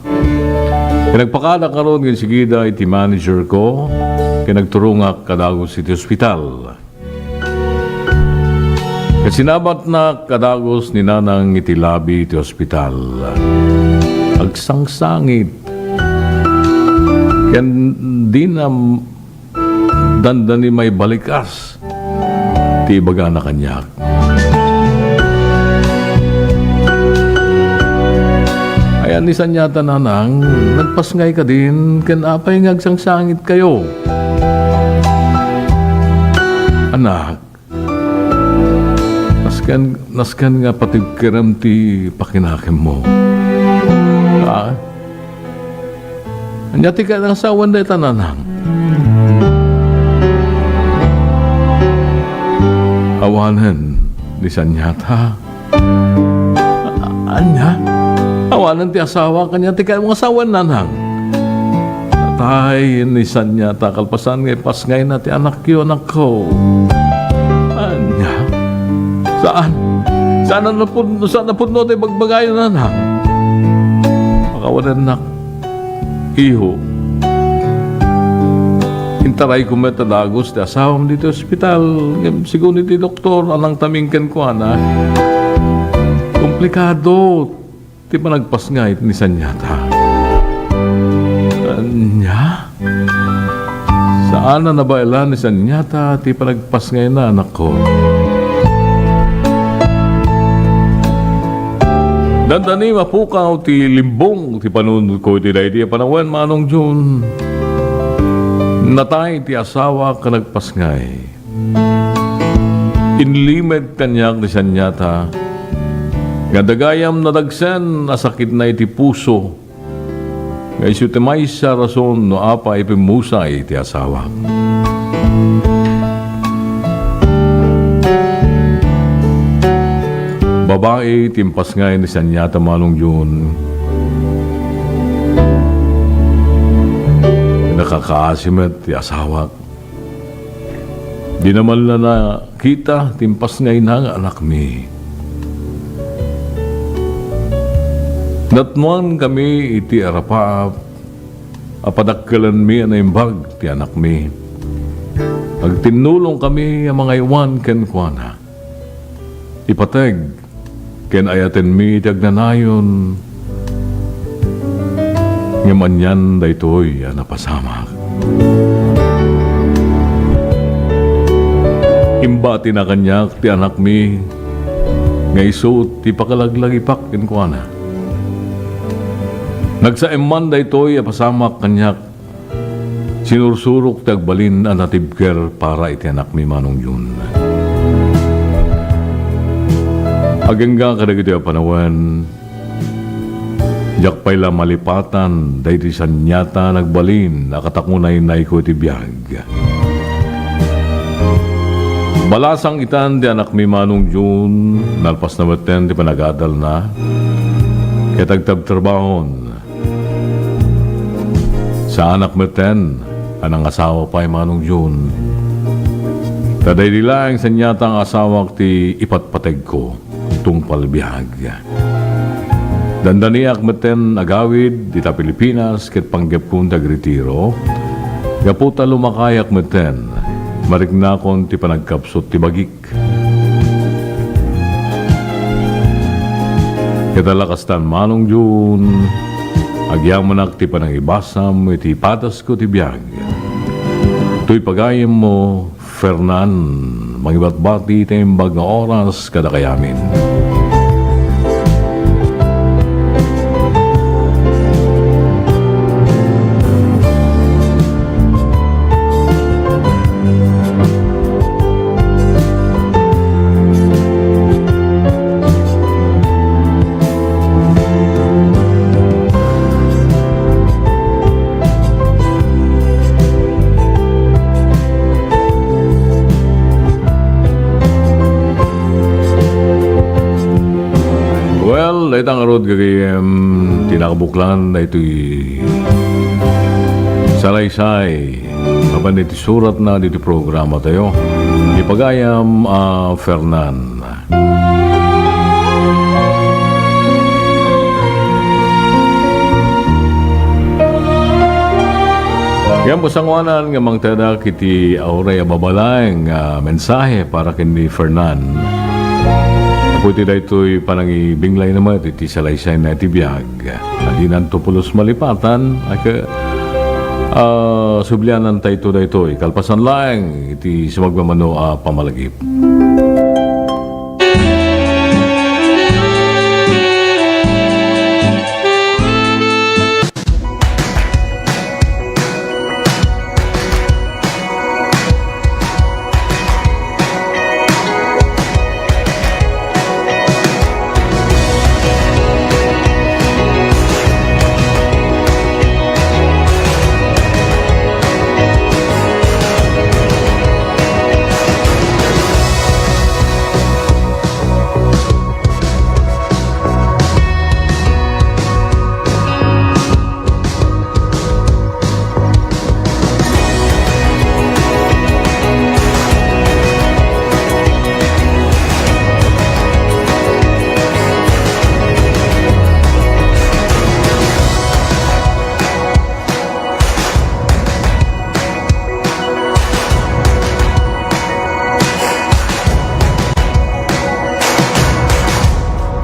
Ket nagpakaadak ngarud nga insigida iti manager ko, ket nagturongak kadagus iti ospital. Ket sinabatnak kadagus ni Nanang iti labi iti ospital. Agsangsangit. Ken dina dandani maibalikas ti ibagana kaniak. Ayan ni Sanyata, Nanang, nagpasngay kadin ken apay nga agsangsangitkayo? Anak, nasken, nasken nga patibkerem ti pakinakemmo. Ah, ania ti kaasawan dayta, Nanang? Awanen ni Sanyata. A-, ania? Awanen ti asawa, ania ti kaasawan, Nanang? Natay ni Sanyata kalpasan nga ipasngayna ti anakyo, anakko. Ania? Saan? Saan a napud-, saan a pudno ti bagbagayo, Nanang? Pakawanennak. Iho. Intarayko met a dagus ti asawam ditoy ospital, ngem sigun iti doktor a nangtaming kenkuana, komplikado ti panagpasngay ni Sanyata. Ania? Saan a nabaelan ni Sanyata ti panagpasngayna, anakko. Dandani mapukaw ti limbong ti panunotko iti daydi a panawen, Manong Jun. Natay ti asawak a nagpasngay. Inlimed kaniak ni Sanyata nga adda gayam nadagsen a sakitna iti puso nga isu ti maysa a rason no apay pimmusay ti asawak. Babai ti impasngay ni Sanyata, Manong Jun. Nakakaasi met ti asawak. Di naman la nakita ti impasngayna nga anakmi. Natnuan kami iti arapaap a padakkelanmi a naimbag ti anakmi. Agtinnulong kami a mangaywan kenkuana. Ipateg ken ayatenmi ti agnanayon, ngem anian daytoy a napasamak. Imbatina kaniak ti anakmi nga isu ti pakalaglagipak kenkuana. Nagsaem man daytoy a pasamak kaniak. Sinursurok ti agbalin a natibker para iti anakmi, Manong Jun. Agingga kadagitoy a panawen, diak pay la malipatan daydi saniata nagbalin a katakunaynayko iti biag. Balasang itan ti anakmi, Manong Jun, nalpasna metten ti panagadalna ket agtabtrabahon. Saanak metten a nangasawa pay, Manong Jun. Ta daydi laeng saniata nga asawak ti ipatpategko tungpal biag. Dandaniak metten agawid dita Pilipinas ket panggepkon ti agritiro, gapu ta lumakayak metten, mariknakon ti panagkapsut ti bagik. Ket ala kastan, Manong Jun, agyamanak ti panangibasam iti padasko ti biag. Toy pagayemmo, Fernan, mangibatbati ti imbag nga oras kadakayamin. Well, dayta ngarud, gagayyem, ti nakabuklan daytoy salaysay mapan iti suratna ditoy programatayo. Ipagayam a Fernan. Ngem, sanguanan nga mangtedak iti uray a babalaeng nga mensahe para ken ni Fernan. Gapu iti daytoy panangibinglay na met iti salaysayna iti biag. Adinanto pulos malipatan, a ke-, Ah, sublianantayto daytoy, kalpasan laeng iti sumagmamano a pamalagip.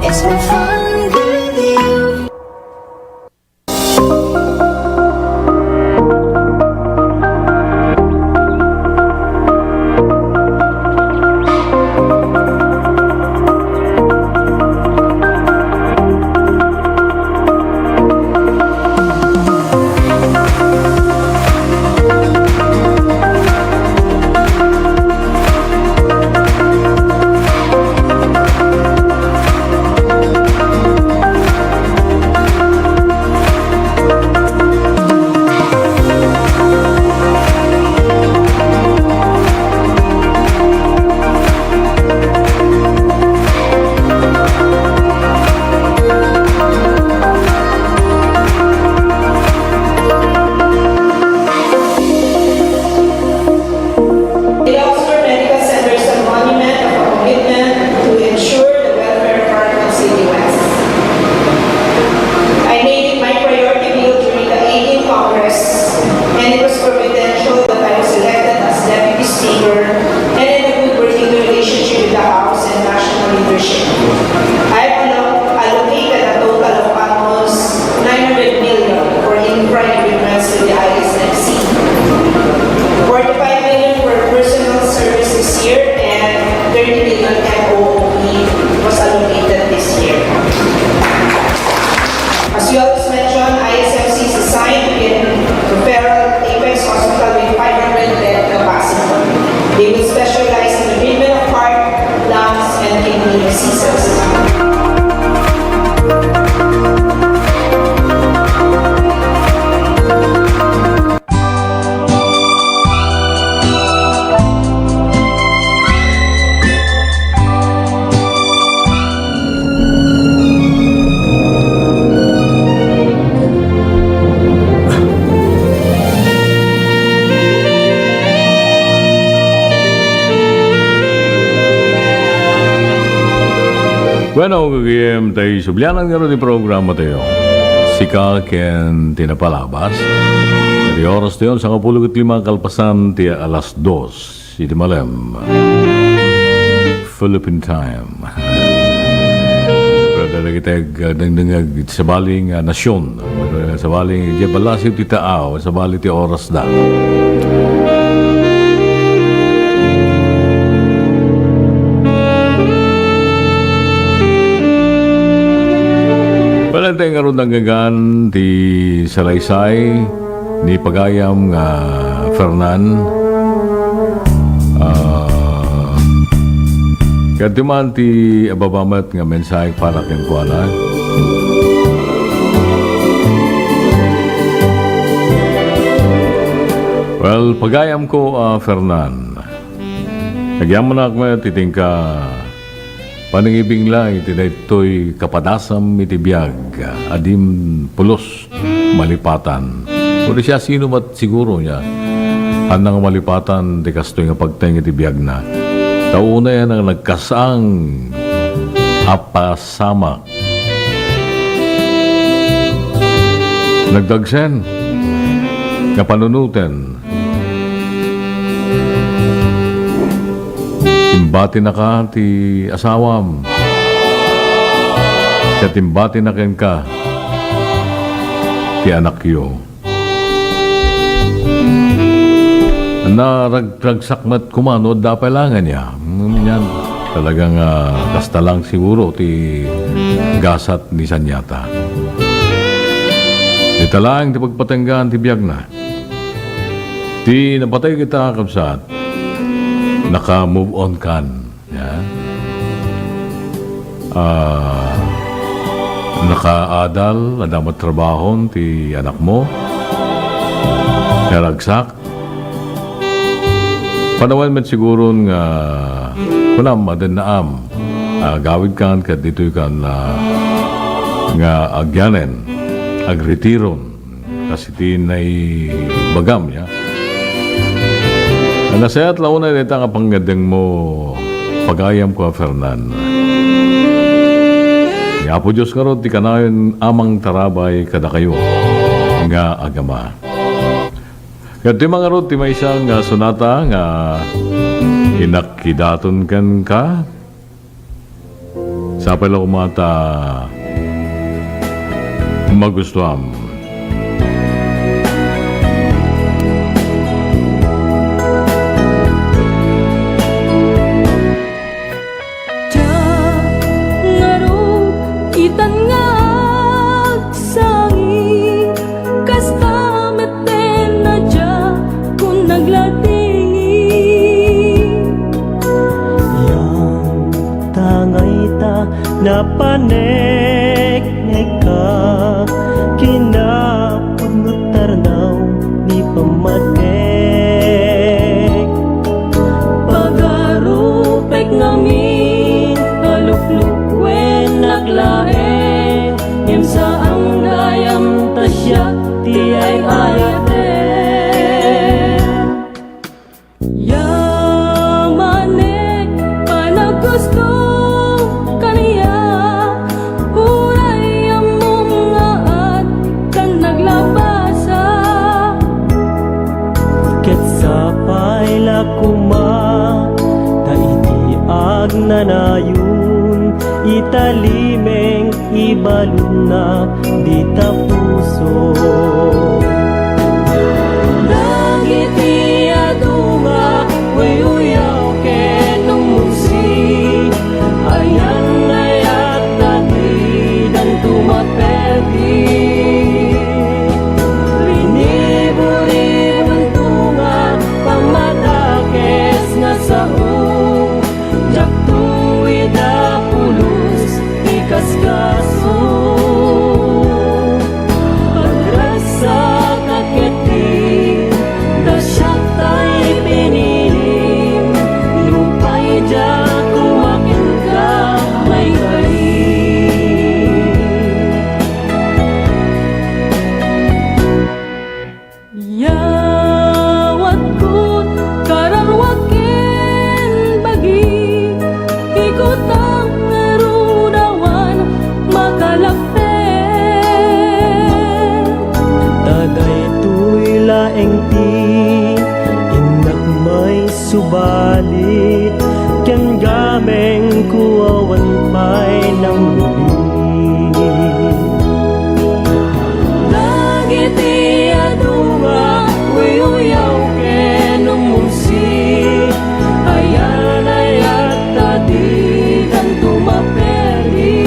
It's been fun with you. The Oxford Medical Center is a monument of a commitment to ensure the welfare of our constituents. I made it my priority bill during the eighteenth Congress, and it was providential that I was elected as Deputy Speaker and in a good working relationship with the House and national leadership. I have allo-, allocated a total of almost nine hundred million for infra improvements to the I S M C. Forty-five million for personal services here and thirty million M O O P was allocated this year. As you always mentioned, I S M C is assigned to be a referral Apex Hospital with five hundred bed capacity. They will specialize in the treatment of heart, lungs, and kidney diseases. Bueno, gagayem, tay sublianan ngarud ti programa tayo. Sika ken ti napalabas. Iti oras tayo, sangapulo ket lima kalpasan ti alas dos. Iti malem. Philippine time. Pero dagiti ag-, dengdengngeg iti sabali nga nasion. Sabali, di balasiw ti taaw, sabali ti oras da. Wala tayo nga ron nanggagan ti salaysay. Ni pagayam nga Fernan, ah, kadto man ti ababa met nga mensahe para kenkuana. Well, pagayam ko, ah, Fernan, agyamanak met iti inka panangibingla iti daytoy kapadasam iti biag a dim pulos malipatan. Kuno siasino met siguro nia, haan nga malipatan ti kastoy nga pagteng iti biagna. Ta unay a nagkasang a pasamak. Nagdagsen nga panunoten. Imbatinaka ti asawam. Ket imbatina kenka ti anakyo. Narag-, ragsak met koma no adda pay la nga ania. Mm, yan. Talagang, ah, kasta lang siguro ti gasat ni Sanyata. Dita laeng ti pagpatenggaan ti biagna. Ti napatay kita, kabsat, naka-move on kan. Ya. Ah, nakaadal, adda met trabahon ti anakmo. Naragsak. Panawen met siguron nga kunam, adda naam. Ah, gawid kan ket ditoy kan, ah, nga agyanen, agretiron. Kas iti naibagam, ya. Nasayaat la unay dayta nga pangngeddengmo, pagayamko a Fernan. Ni Apo Dios ngarud ti kanayon a mangtarabay kadakayo nga agama. Ket ti mangarud ti maysa nga sonata nga inakkidaton kenka, Sapay la koma ta magustuam. Diak ngarud itan nga agsangit, kasta met ten a diakon nagladingit. Yan ta nga ita napaneknekka, kinapudno tarnaw ni pammatek. Pagarupek ngamin a luklukkuennak laeng, ngem saan gayam ta siak ti ay-ayatek. Yamanek panaggusto kaniak, uray ammom nga addan naglabasa. Ket sapay la koma ta iti agnanayon, italimeng ibaludna dita puso. Dagiti adu nga uyuyaw ken ummumsi, ayan-ayat ta didanto maperdi. Rinibu-ribunto nga pammadakes nga sao, diakto ida pulos ikaskaso. Agrassaak ketdi ta siak tay pinilim, nupay diak koma kenka maikari. Yawatko, kararua ken bagi, ikutang ngarud awan makalagpet. Ta daytoy laeng ti innak maisubali, ken gamengko awan pay nanguli. Dagiti adu nga uyuyaw ken ummumsi, ayan-ayat ta didanto maperdi.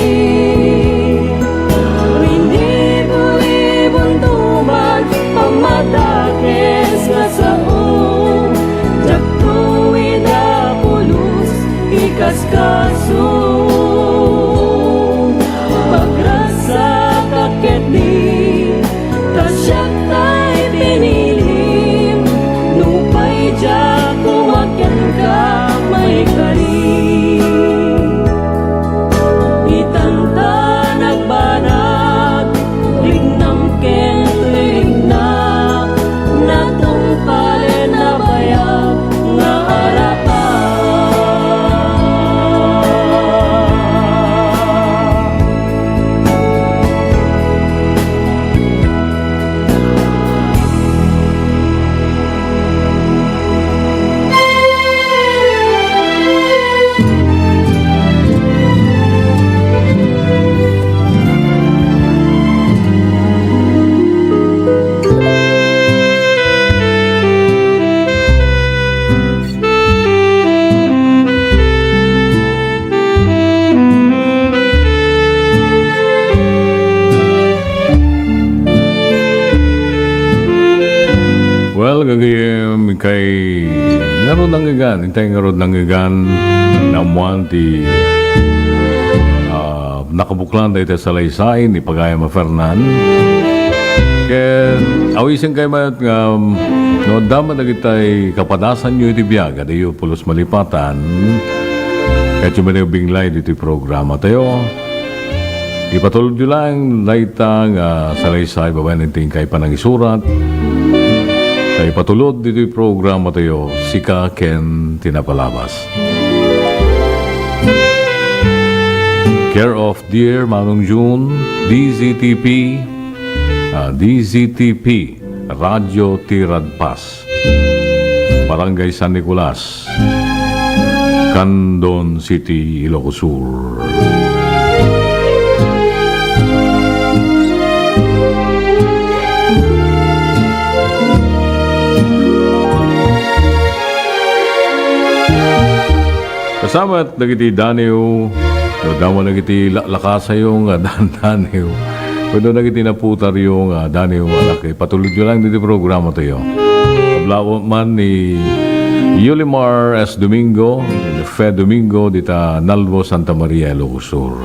Rinibu-ribunto man pammadakes nga sao, diakto ida pulos ikaskaso. Well, gagayem, kay ngarud nangngegan, intay ngarud nangngegan, naammoan ti, ah, nakabuklan dayta salaysay ni Pagayam a Fernan. Ken awisenkayo met nga, no, adda met dagitay kapadasanyo iti biag, adayo pulos malipatan, ket siumay binglay ditoy programatayo. Ipatulodyo laeng dayta nga salaysay babaen iti inkay panangisurat. Ta ipatulod ditoy programatayo, Sika ken ti Napalabas. Care of Dear Manong June, D Z T P, ah, D Z T P, Radyo Tiradpas. Barangay San Nicolas, Candon City, Ilocos Sur. Kasamat dagiti daniw, no, damo dagiti laklakasayo nga dandaniw. Wenno dagiti naputaryo nga daniw, anak, ipatulodyo lang diti programatayo. Kablawan man ni Yulimar S. Domingo, ni Fe Domingo, dita Nalbo, Santa Maria, Ilocos Sur.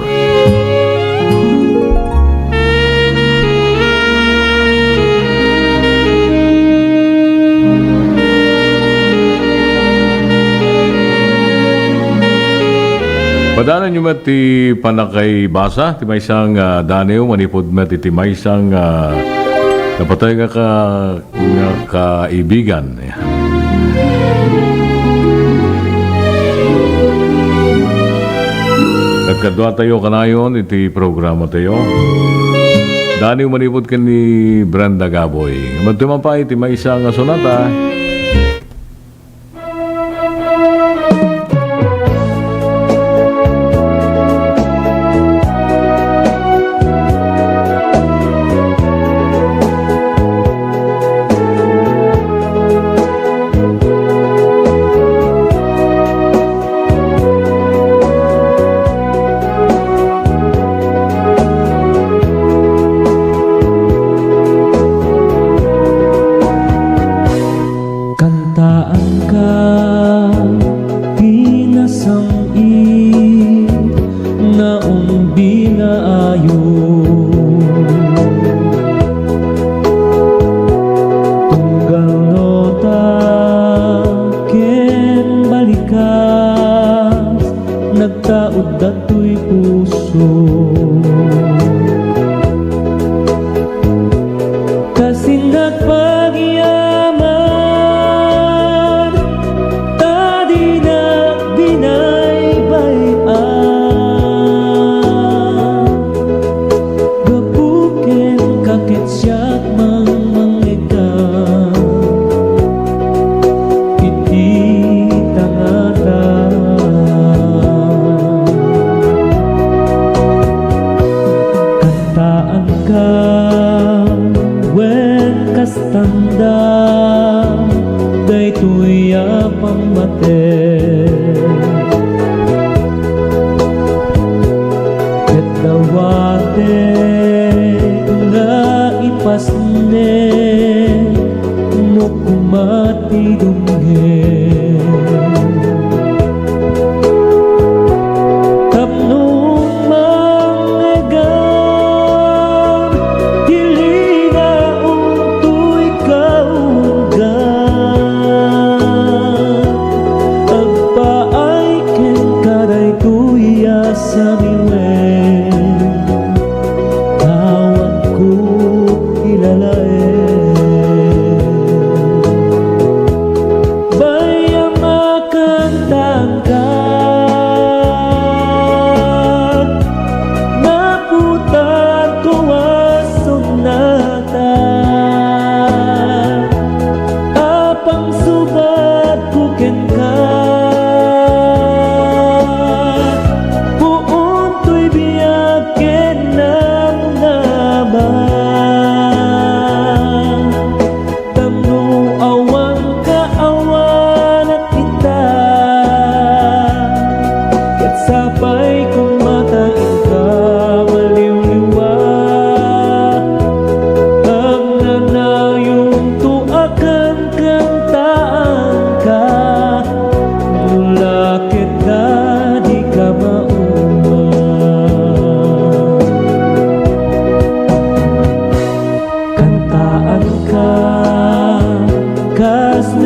Padanan yo met ti pannakaibasa ti maysa nga daniw manipud met iti maysa nga napatay nga ka-, nga kaibigan. Nagkaduatayo kanayon iti programatayo. Daniw manipud ken ni Brenda Gaboy. Madtuman pay iti maysa nga sonata. Kantaanka ti nasam-it nga umbi nga ayo. Tunggal nota ken balikas, nagtaud datoy puso. Kasin nagpagiyaman, ta dinak binaybay-an. Gapu ken ka ket siak mangmangngegka iti tangata. Kantaanka wen kastanda daytoy a pammatek. Ket dawatek nga ipasnek no koma ti dumngeg. Tapno mangngegam ti lingaom toy kaunggan.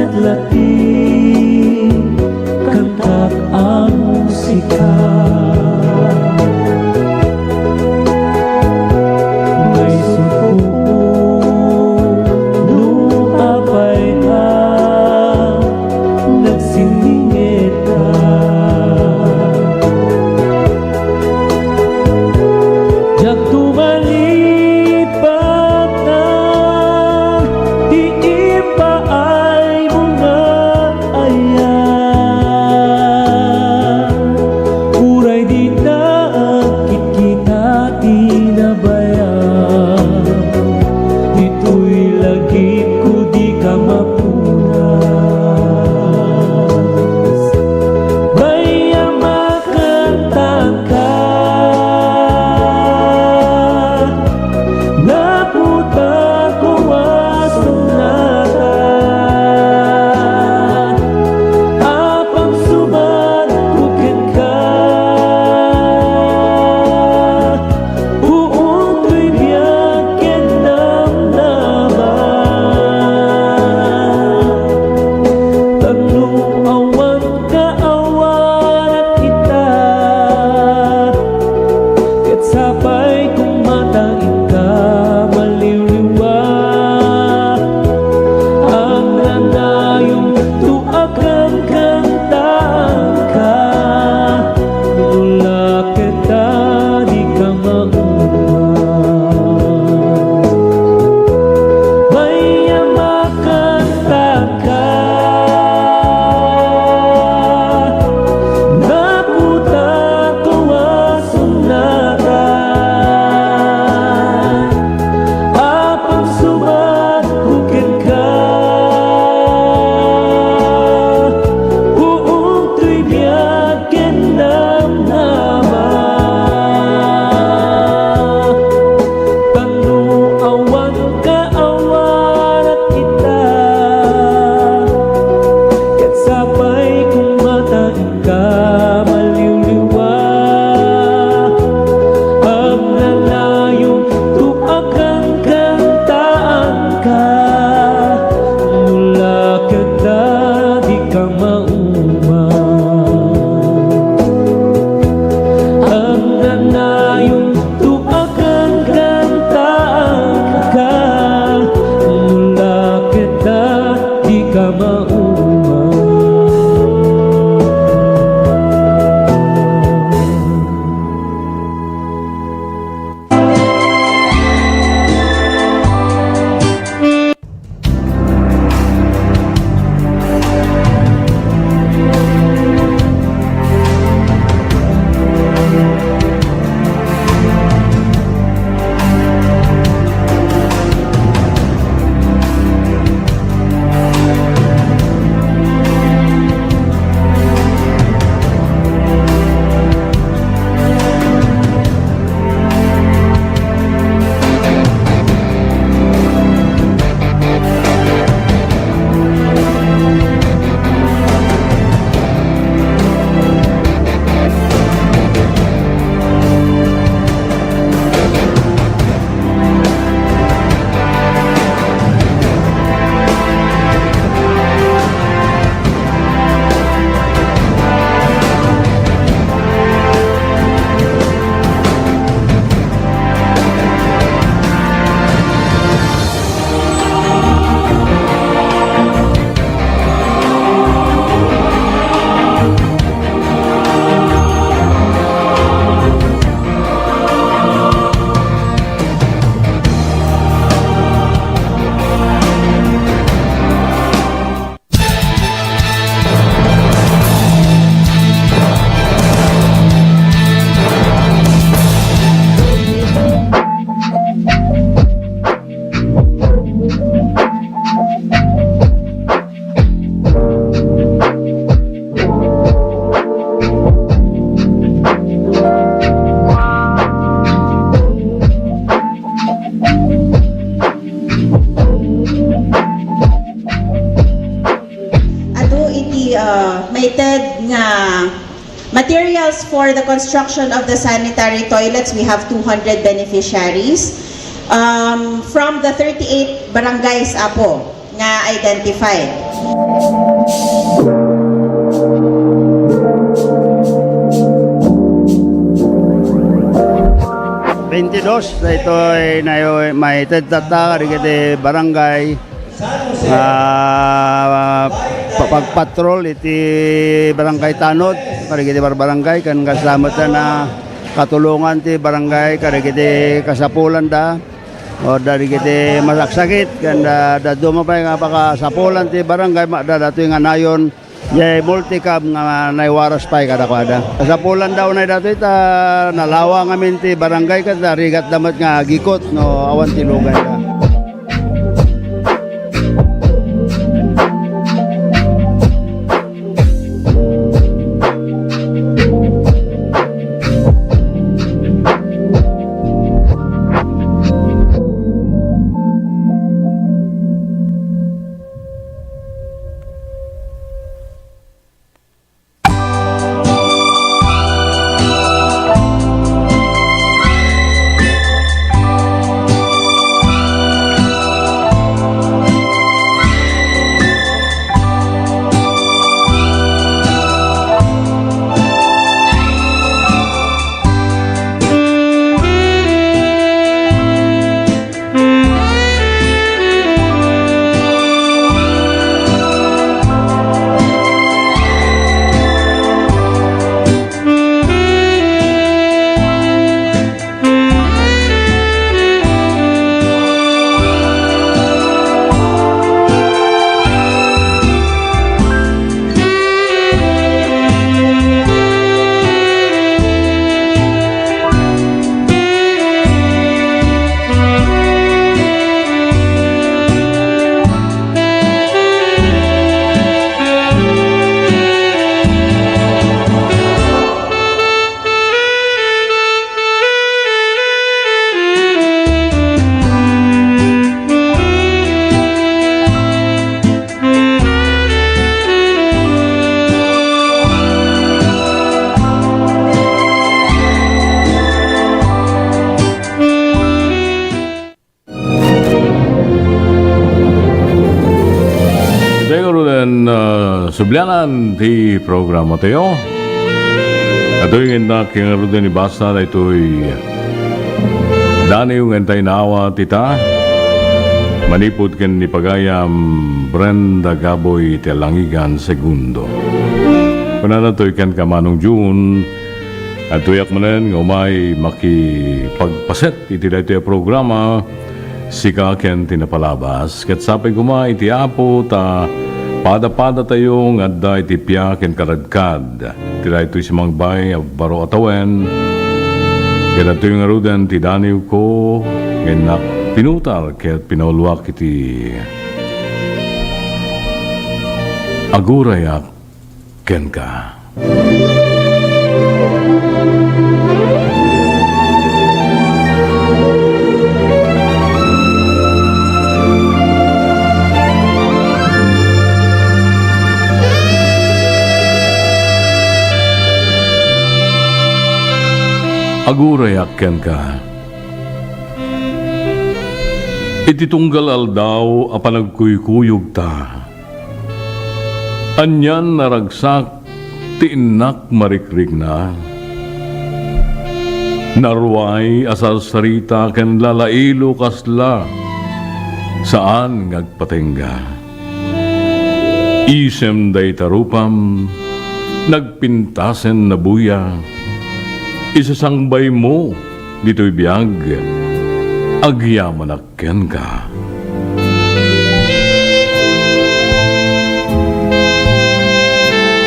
Lati, kantak a musika. Maisut ko no apay nga nagsinningit ka. Diak tumalipatan ti impaaymo nga ayan. Uray dita agkitkita ti nabayag, ditoy lagipko dika mapunas. Bay a makantaanka, naputaw a sonata. Apang subat ko kenka, uong toy biag ken namnama. Tapno awan kaawanak ita, ket sapay koma ta inka maliwliwa. Agnanayon to a kankantaanka, no la ket ta dika mauma. Bay a makantaanka, naputaw a sonata. Apang subat ko kenka, uong toy biag ken namnama. Tapno awan kaawanak ita, ket sapay koma ta inka maliwliwa. Agnanayon to a kankantaanka, no la ket ta dika mauma. Agnanayon to a kankantaanka, no la ket ta dika mauma. Adu iti, ah, maited nga materials for the construction of the sanitary toilets, we have two hundred beneficiaries, um, from the thirty-eight barangays, Apo, nga identified. Bentidos, daytoy nayo-, maited tatta kadagiti barangay, ah, pa-, pagpatrol iti Barangay Tanod, kadagiti barbarangay, ken kasta met a katulongan ti barangay, kadagiti kasapulanda, o kadagiti masaksakit, ken, ah, dadduma pay nga pakasapulan ti barangay, ma-, daytoy nga nayon, Jay multicab nga naiwaras pay kadakuada. Kasapulan daw na datoy ta nalawa ngamin ti barangay ket narigatda met nga agikot no awan ti lugayda. Itoy ngaruden, ah, sublianan ti programa tayo. Itoy nga innak nga ngaruden ibasa daytoy daniw nga intay naawat ita manipud ken ni Pagayam Brenda Gaboy ti Alangigan Segundo. Kunana toy kenka, Manong Jun, adtoyak manen nga umay makipagpaset iti daytoy a programa, sika ken ti napalabas. Ket sapay koma iti Apo ta pada-padatayo nga adda iti pia ken kaladkad. Iti daytoy simangbay a baro a tawen, ket adtoy ngaruden ti daniwko nga innak pinutar ket pinauluak iti Agurayak kenka. Agurayak kenka. Iti tunggal aldaw a panagkuykuyogta, anian a ragsak ti innak marikrikna. Naruay a sarsarita ken lalailo kasla saan nga agpatengga. Isem dayta rupam, nagpintasen nabuya. Isasangbaymo ditoy biag, agyamanak kenka.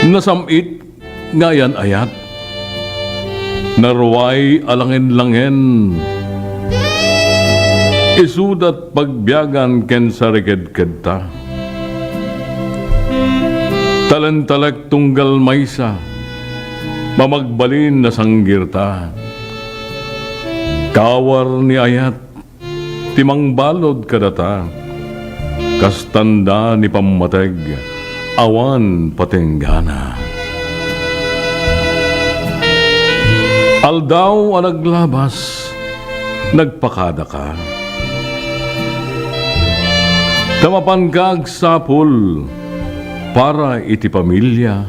Nasam-it nga ayan-ayat, naruay a langen-langen, isudat pagbiagan ken sarikedkedta. Talentalek tunggal maysa, mamagbalin a sanggirta. Kawar ni ayat, ti mangbalud kadata, kastanda ni pammateg, awan patenggana. Aldaw a naglabas, nagpakadaka. Ta mapanka agsapul, para iti pamilia,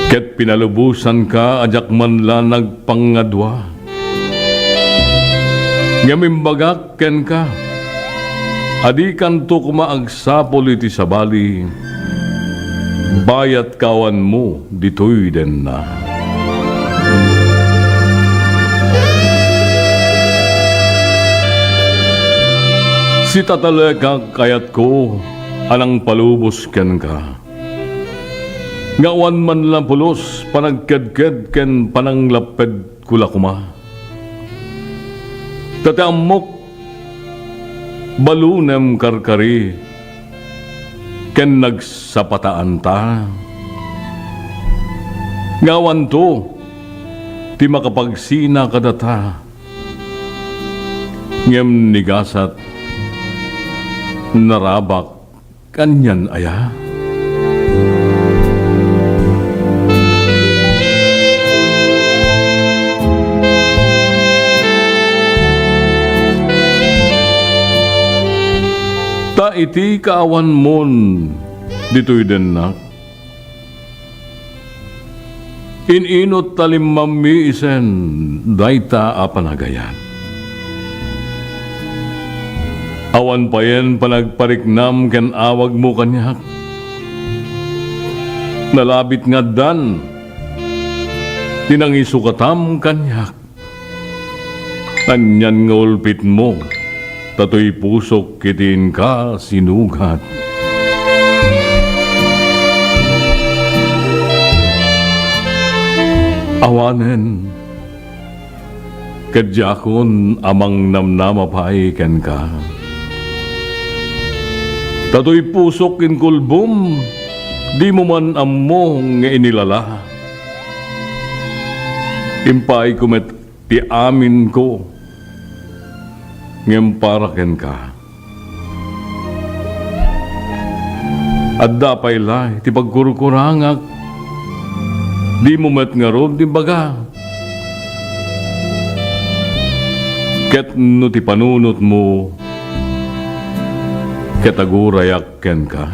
ket pinalubosanka a diak man la nagpangadua. Ngem imbagak kenka, a dikanto koma agsapul iti sabali, bayat kaawanmo ditoy denna. Sitatalekak, kayatko a nangpalubos kenka. Nga awan man la pulos, panagkedked ken pananglappedko la koma. Ta ti ammok, balunem karkari ken nagsapataanta. Nga awanto ti makapagsina kadata, ngem ni gasat, narabak Anian aya? Ta iti kaawanmon ditoy dennak, in-inut ta limmammi isen dayta a panagayat. Awan payen panagpariknam ken awagmo kaniak. Nalabit nga addan ti nangisukatam kaniak. Anian nga ulpitmo, ta toy pusok iti inka sinugat. Awanen, ket diakon a mangnamnama pay kenka. Ta toy pusok inkulbom, dimo man ammo nga inilala. Impaayko met ti aminko ngem para kenka. Adda pay la iti pagkurkurangak, dimo met ngarud imbaga. Ket no ti panunotmo, ket agurayak kenka.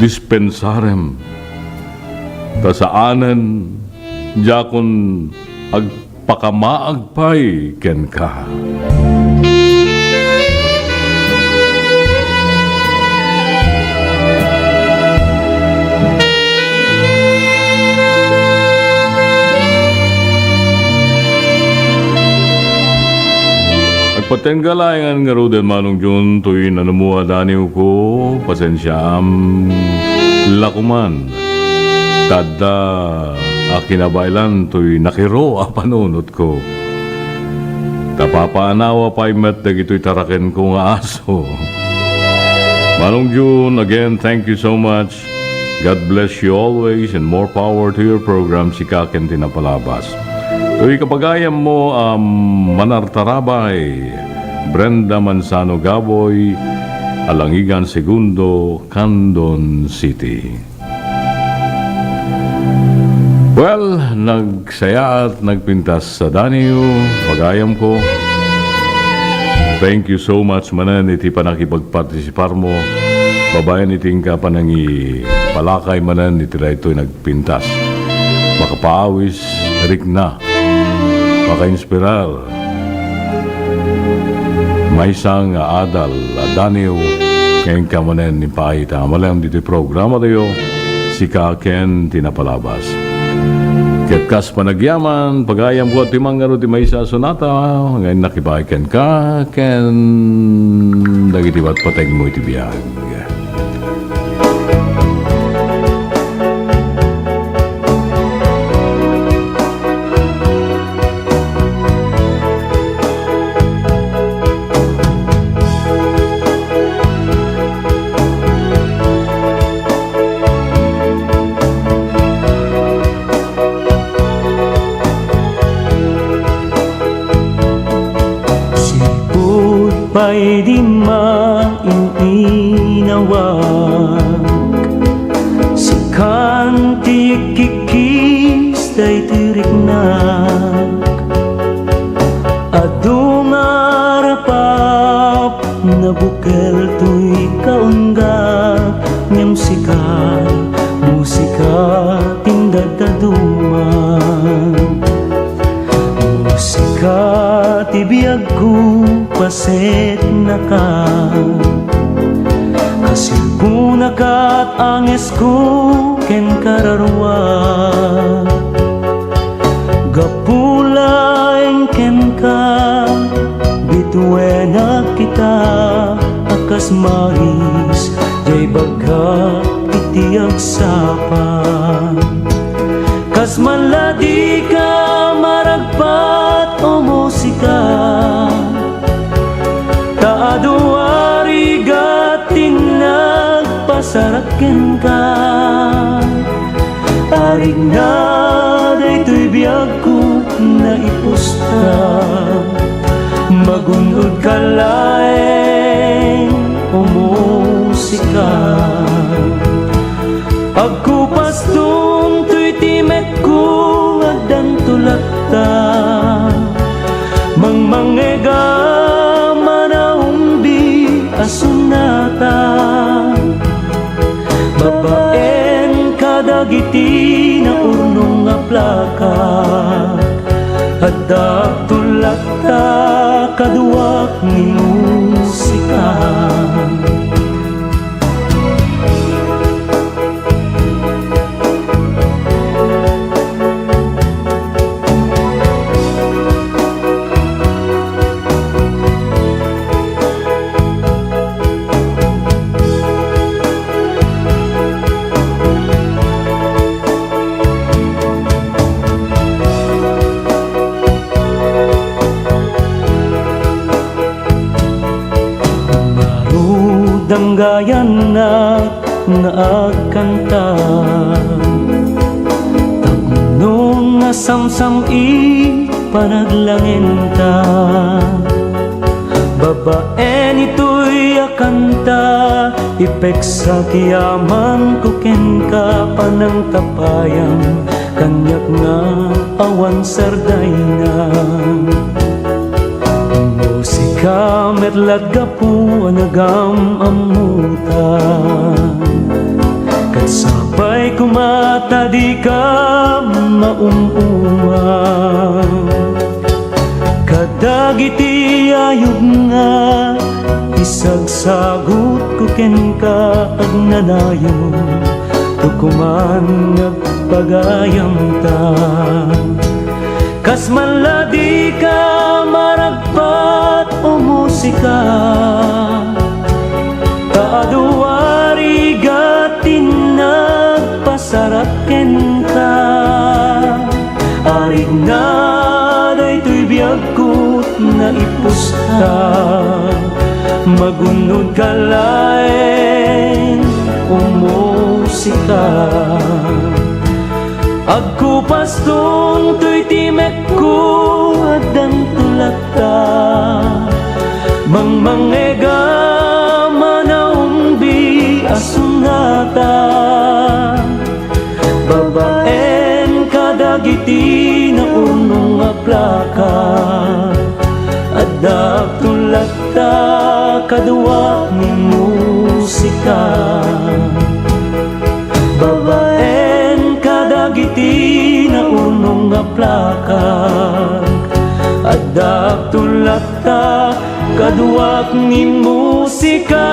Dispensarem, ta saanen, diakon agpakamaag pay kenka. Agpatengga laengen ngaruden, Manong Jun, toy nanummo a daniwko, pasensiaam la koman. Ta adda a kinabaelan toy nakiro a panunotko. Ta papaanawa pay met dagitoy tarakenko nga aso. Manong Jun, again, thank you so much. God bless you always and more power to your program, Sika ken ti Napalabas. Toy kapagayammo a manartarabay, Brenda Manzano Gaboy, Alangigan Segundo, Candon City. Well, nagsayaat, nagpintas a daniw, pagayamko. Thank you so much manen iti pannakipagpartisiparmo babaen iti inka pannangipalakay manen iti daytoy nagpintas. Makapaawis, rikna, makainspirar. Maysa nga adal a daniw nga inka manen impaay ta malem ditoy programatayo, Sika ken ti Napalabas. Ket kas panagyaman, pagayamko a ti mangngaro ti maysa a sonata nga innak ibaay kenka ken dagiti patpategmo iti biag. Sipud pay di maininawak, sikan ti ikkikis daytoy riknak. Adu nga rapap nabuk Keltoy kaungga, ngem sika, musika ti indaduma. Musika ti biagko, pasetnaka. Kasilponaka ket angesko ken kararua. Gapu laeng kenka, bituenak ita a kas mais, diay bagak iti agsapa. Kas man la dika maragpat, o musika, ta adu a rigat ti nagpasarak kenka. Arigna daytoy biagko, naipusta. Magun-odka laeng, o musika. Agkupaston toy timekko, addanto latta. Mangmangngeg a manaumbi a sonata. Babaen kadagiti naurnong a plaka, adda agtulak ta kaduak ni musika. Ngarud, danggayannak nga agkanta, tapno nasamsam-it panaglangenta. Babaen itoy a kanta, ipeksak ti amanko kenka, panangtapayam kaniak nga awan sardayna. Musika met lat gapu a nagam-ammota, ket sapay koma ta dika maum-uma. Kadagiti ayub nga isagsagutko kenka, agnanayon to koman nga agpagayamta. Kas man la dika maragpat, o musika, ta adu a rigat ti nagpasarak kenka. Arigna daytoy biagko, naipusta. Magun-odka laeng, o musika. Agkupaston toy timekko, addanto latta. Mangmangngeg a manaumbi a sonata. Babaen kadagiti naurnong a plaka, adda agtulak ta kaduak ni musika. Babaen kadagiti naurnong a plaka, adda agtulak ta kaduak ni musika.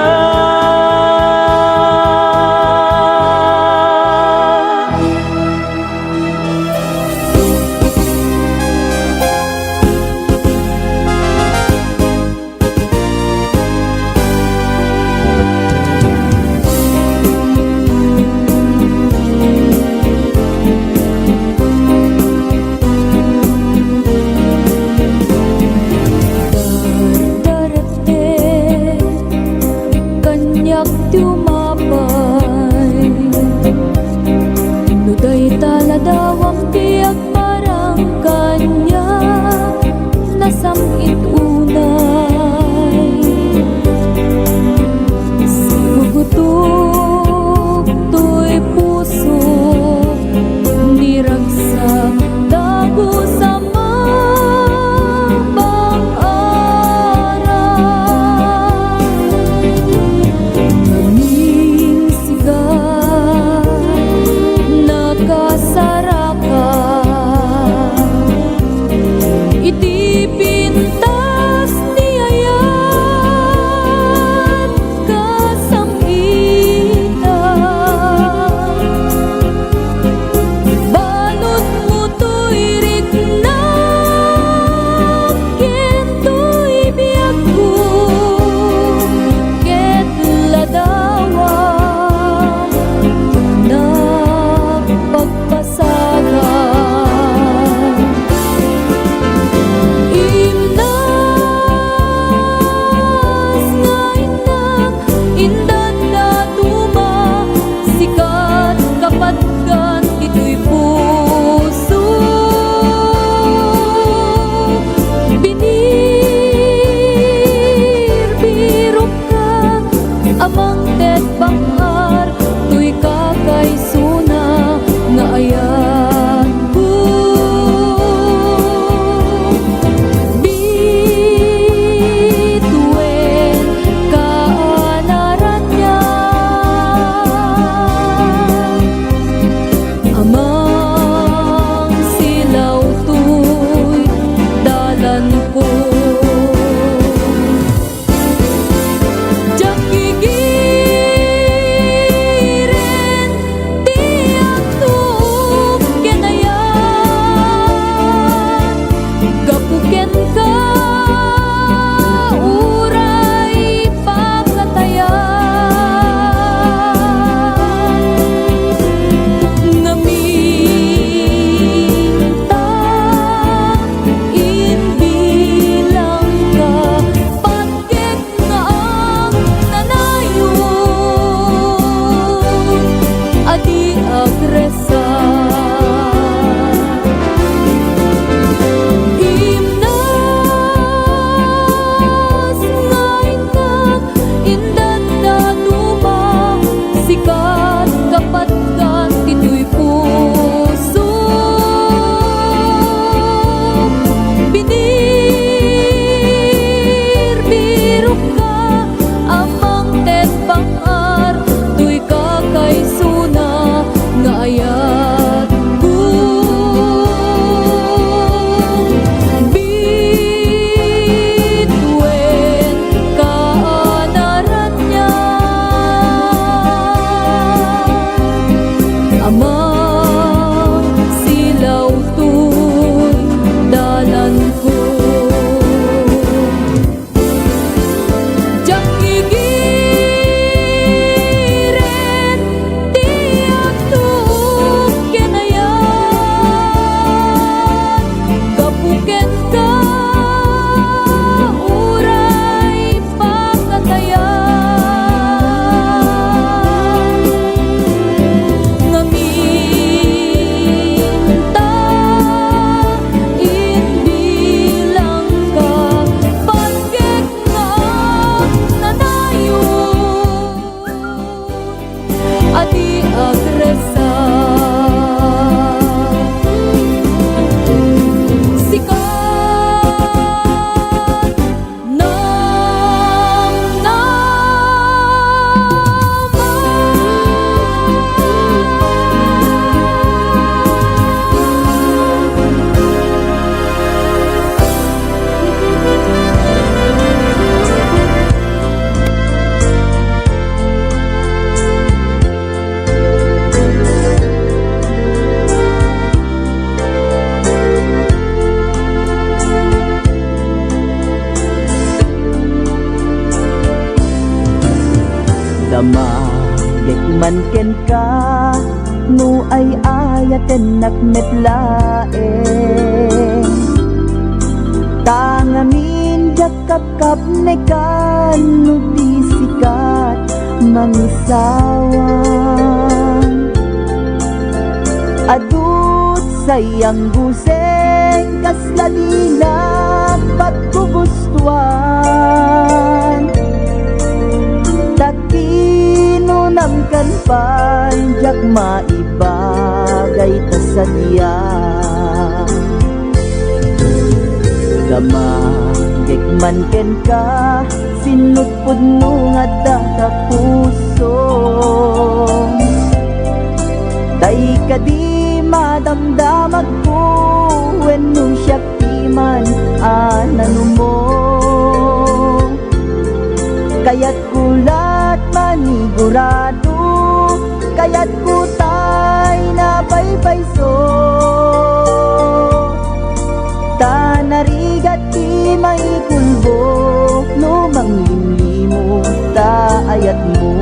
Magek man kenka, no ay-ayatennak met laeng. Ta ngamin diak kapkapnekan no di sikat mangisawan. Adut sayang guseng kasla dinak paggugustuan. Ta kinunamkan pay diak maibagay ta sadia. Damagek man kenka, sinutpudno nga adda ta pusom. Tay kadi madamdamagko wenno siak ti man a nanumo. Kayatko lat manigurado, kayatko tay napaypayso. Ta narigat ti maikulbo no manglimlimo ta ayatmo.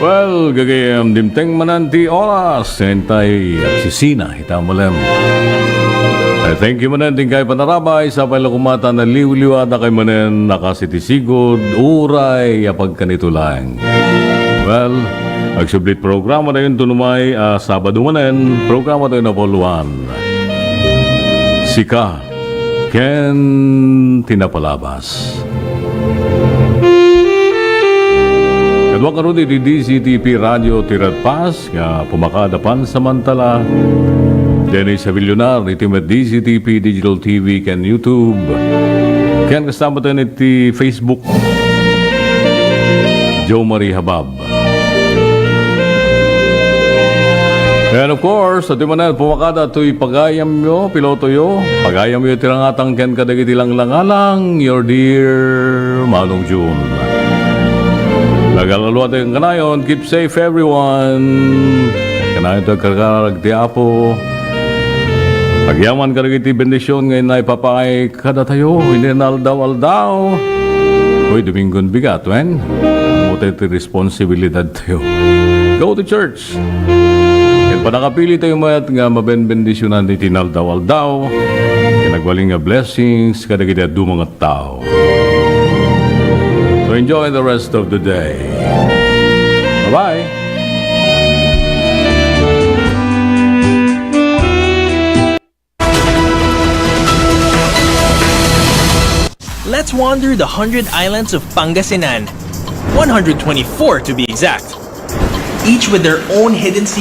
Well, gagayem, dimteng manen ti oras, ngem tay agsisina ita malem. I thank you manen ti inkay panarabay, sapay la koma ta naliwliwada kay manen a kas iti sigud, uray a pagkanito laeng. Well, agsubli ti programa tayo unay a Sabado manen, programa tayo na Pauluan. Sika ken ti napalabas. Kaduak ngarud iti D Z T P Radio ti Radpas nga pumakada pansamantala. Dennis Avillonar iti met D Z T P Digital T V ken YouTube. Ken kasta met iti Facebook. Joe Marie Habab. And of course, iti manen pumakada toy pagayamyo, pilotoyo, pagayamyo ti rangatang ken kadagiti langlangalang, your dear Manong June. Nagalaluat kanayon, keep safe everyone. Kanayon ti agkarkararag ti Apo. Agyaman kadagiti bendisyon nga inna ipapaay kadatayo iti naaldaw-aldaw. Uy, Domingon bigat, wen? Ammo tayo ti responsibilidad tayo. Go to church. Ket panakapili tayo met nga mabenbendisyonan iti naaldaw-aldaw. Ket nagbalin nga blessings kadagiti adu nga tao. So enjoy the rest of the day. Bye-bye. Let's wander the hundred islands of Pangasinan, one hundred twenty-four to be exact, each with their own hidden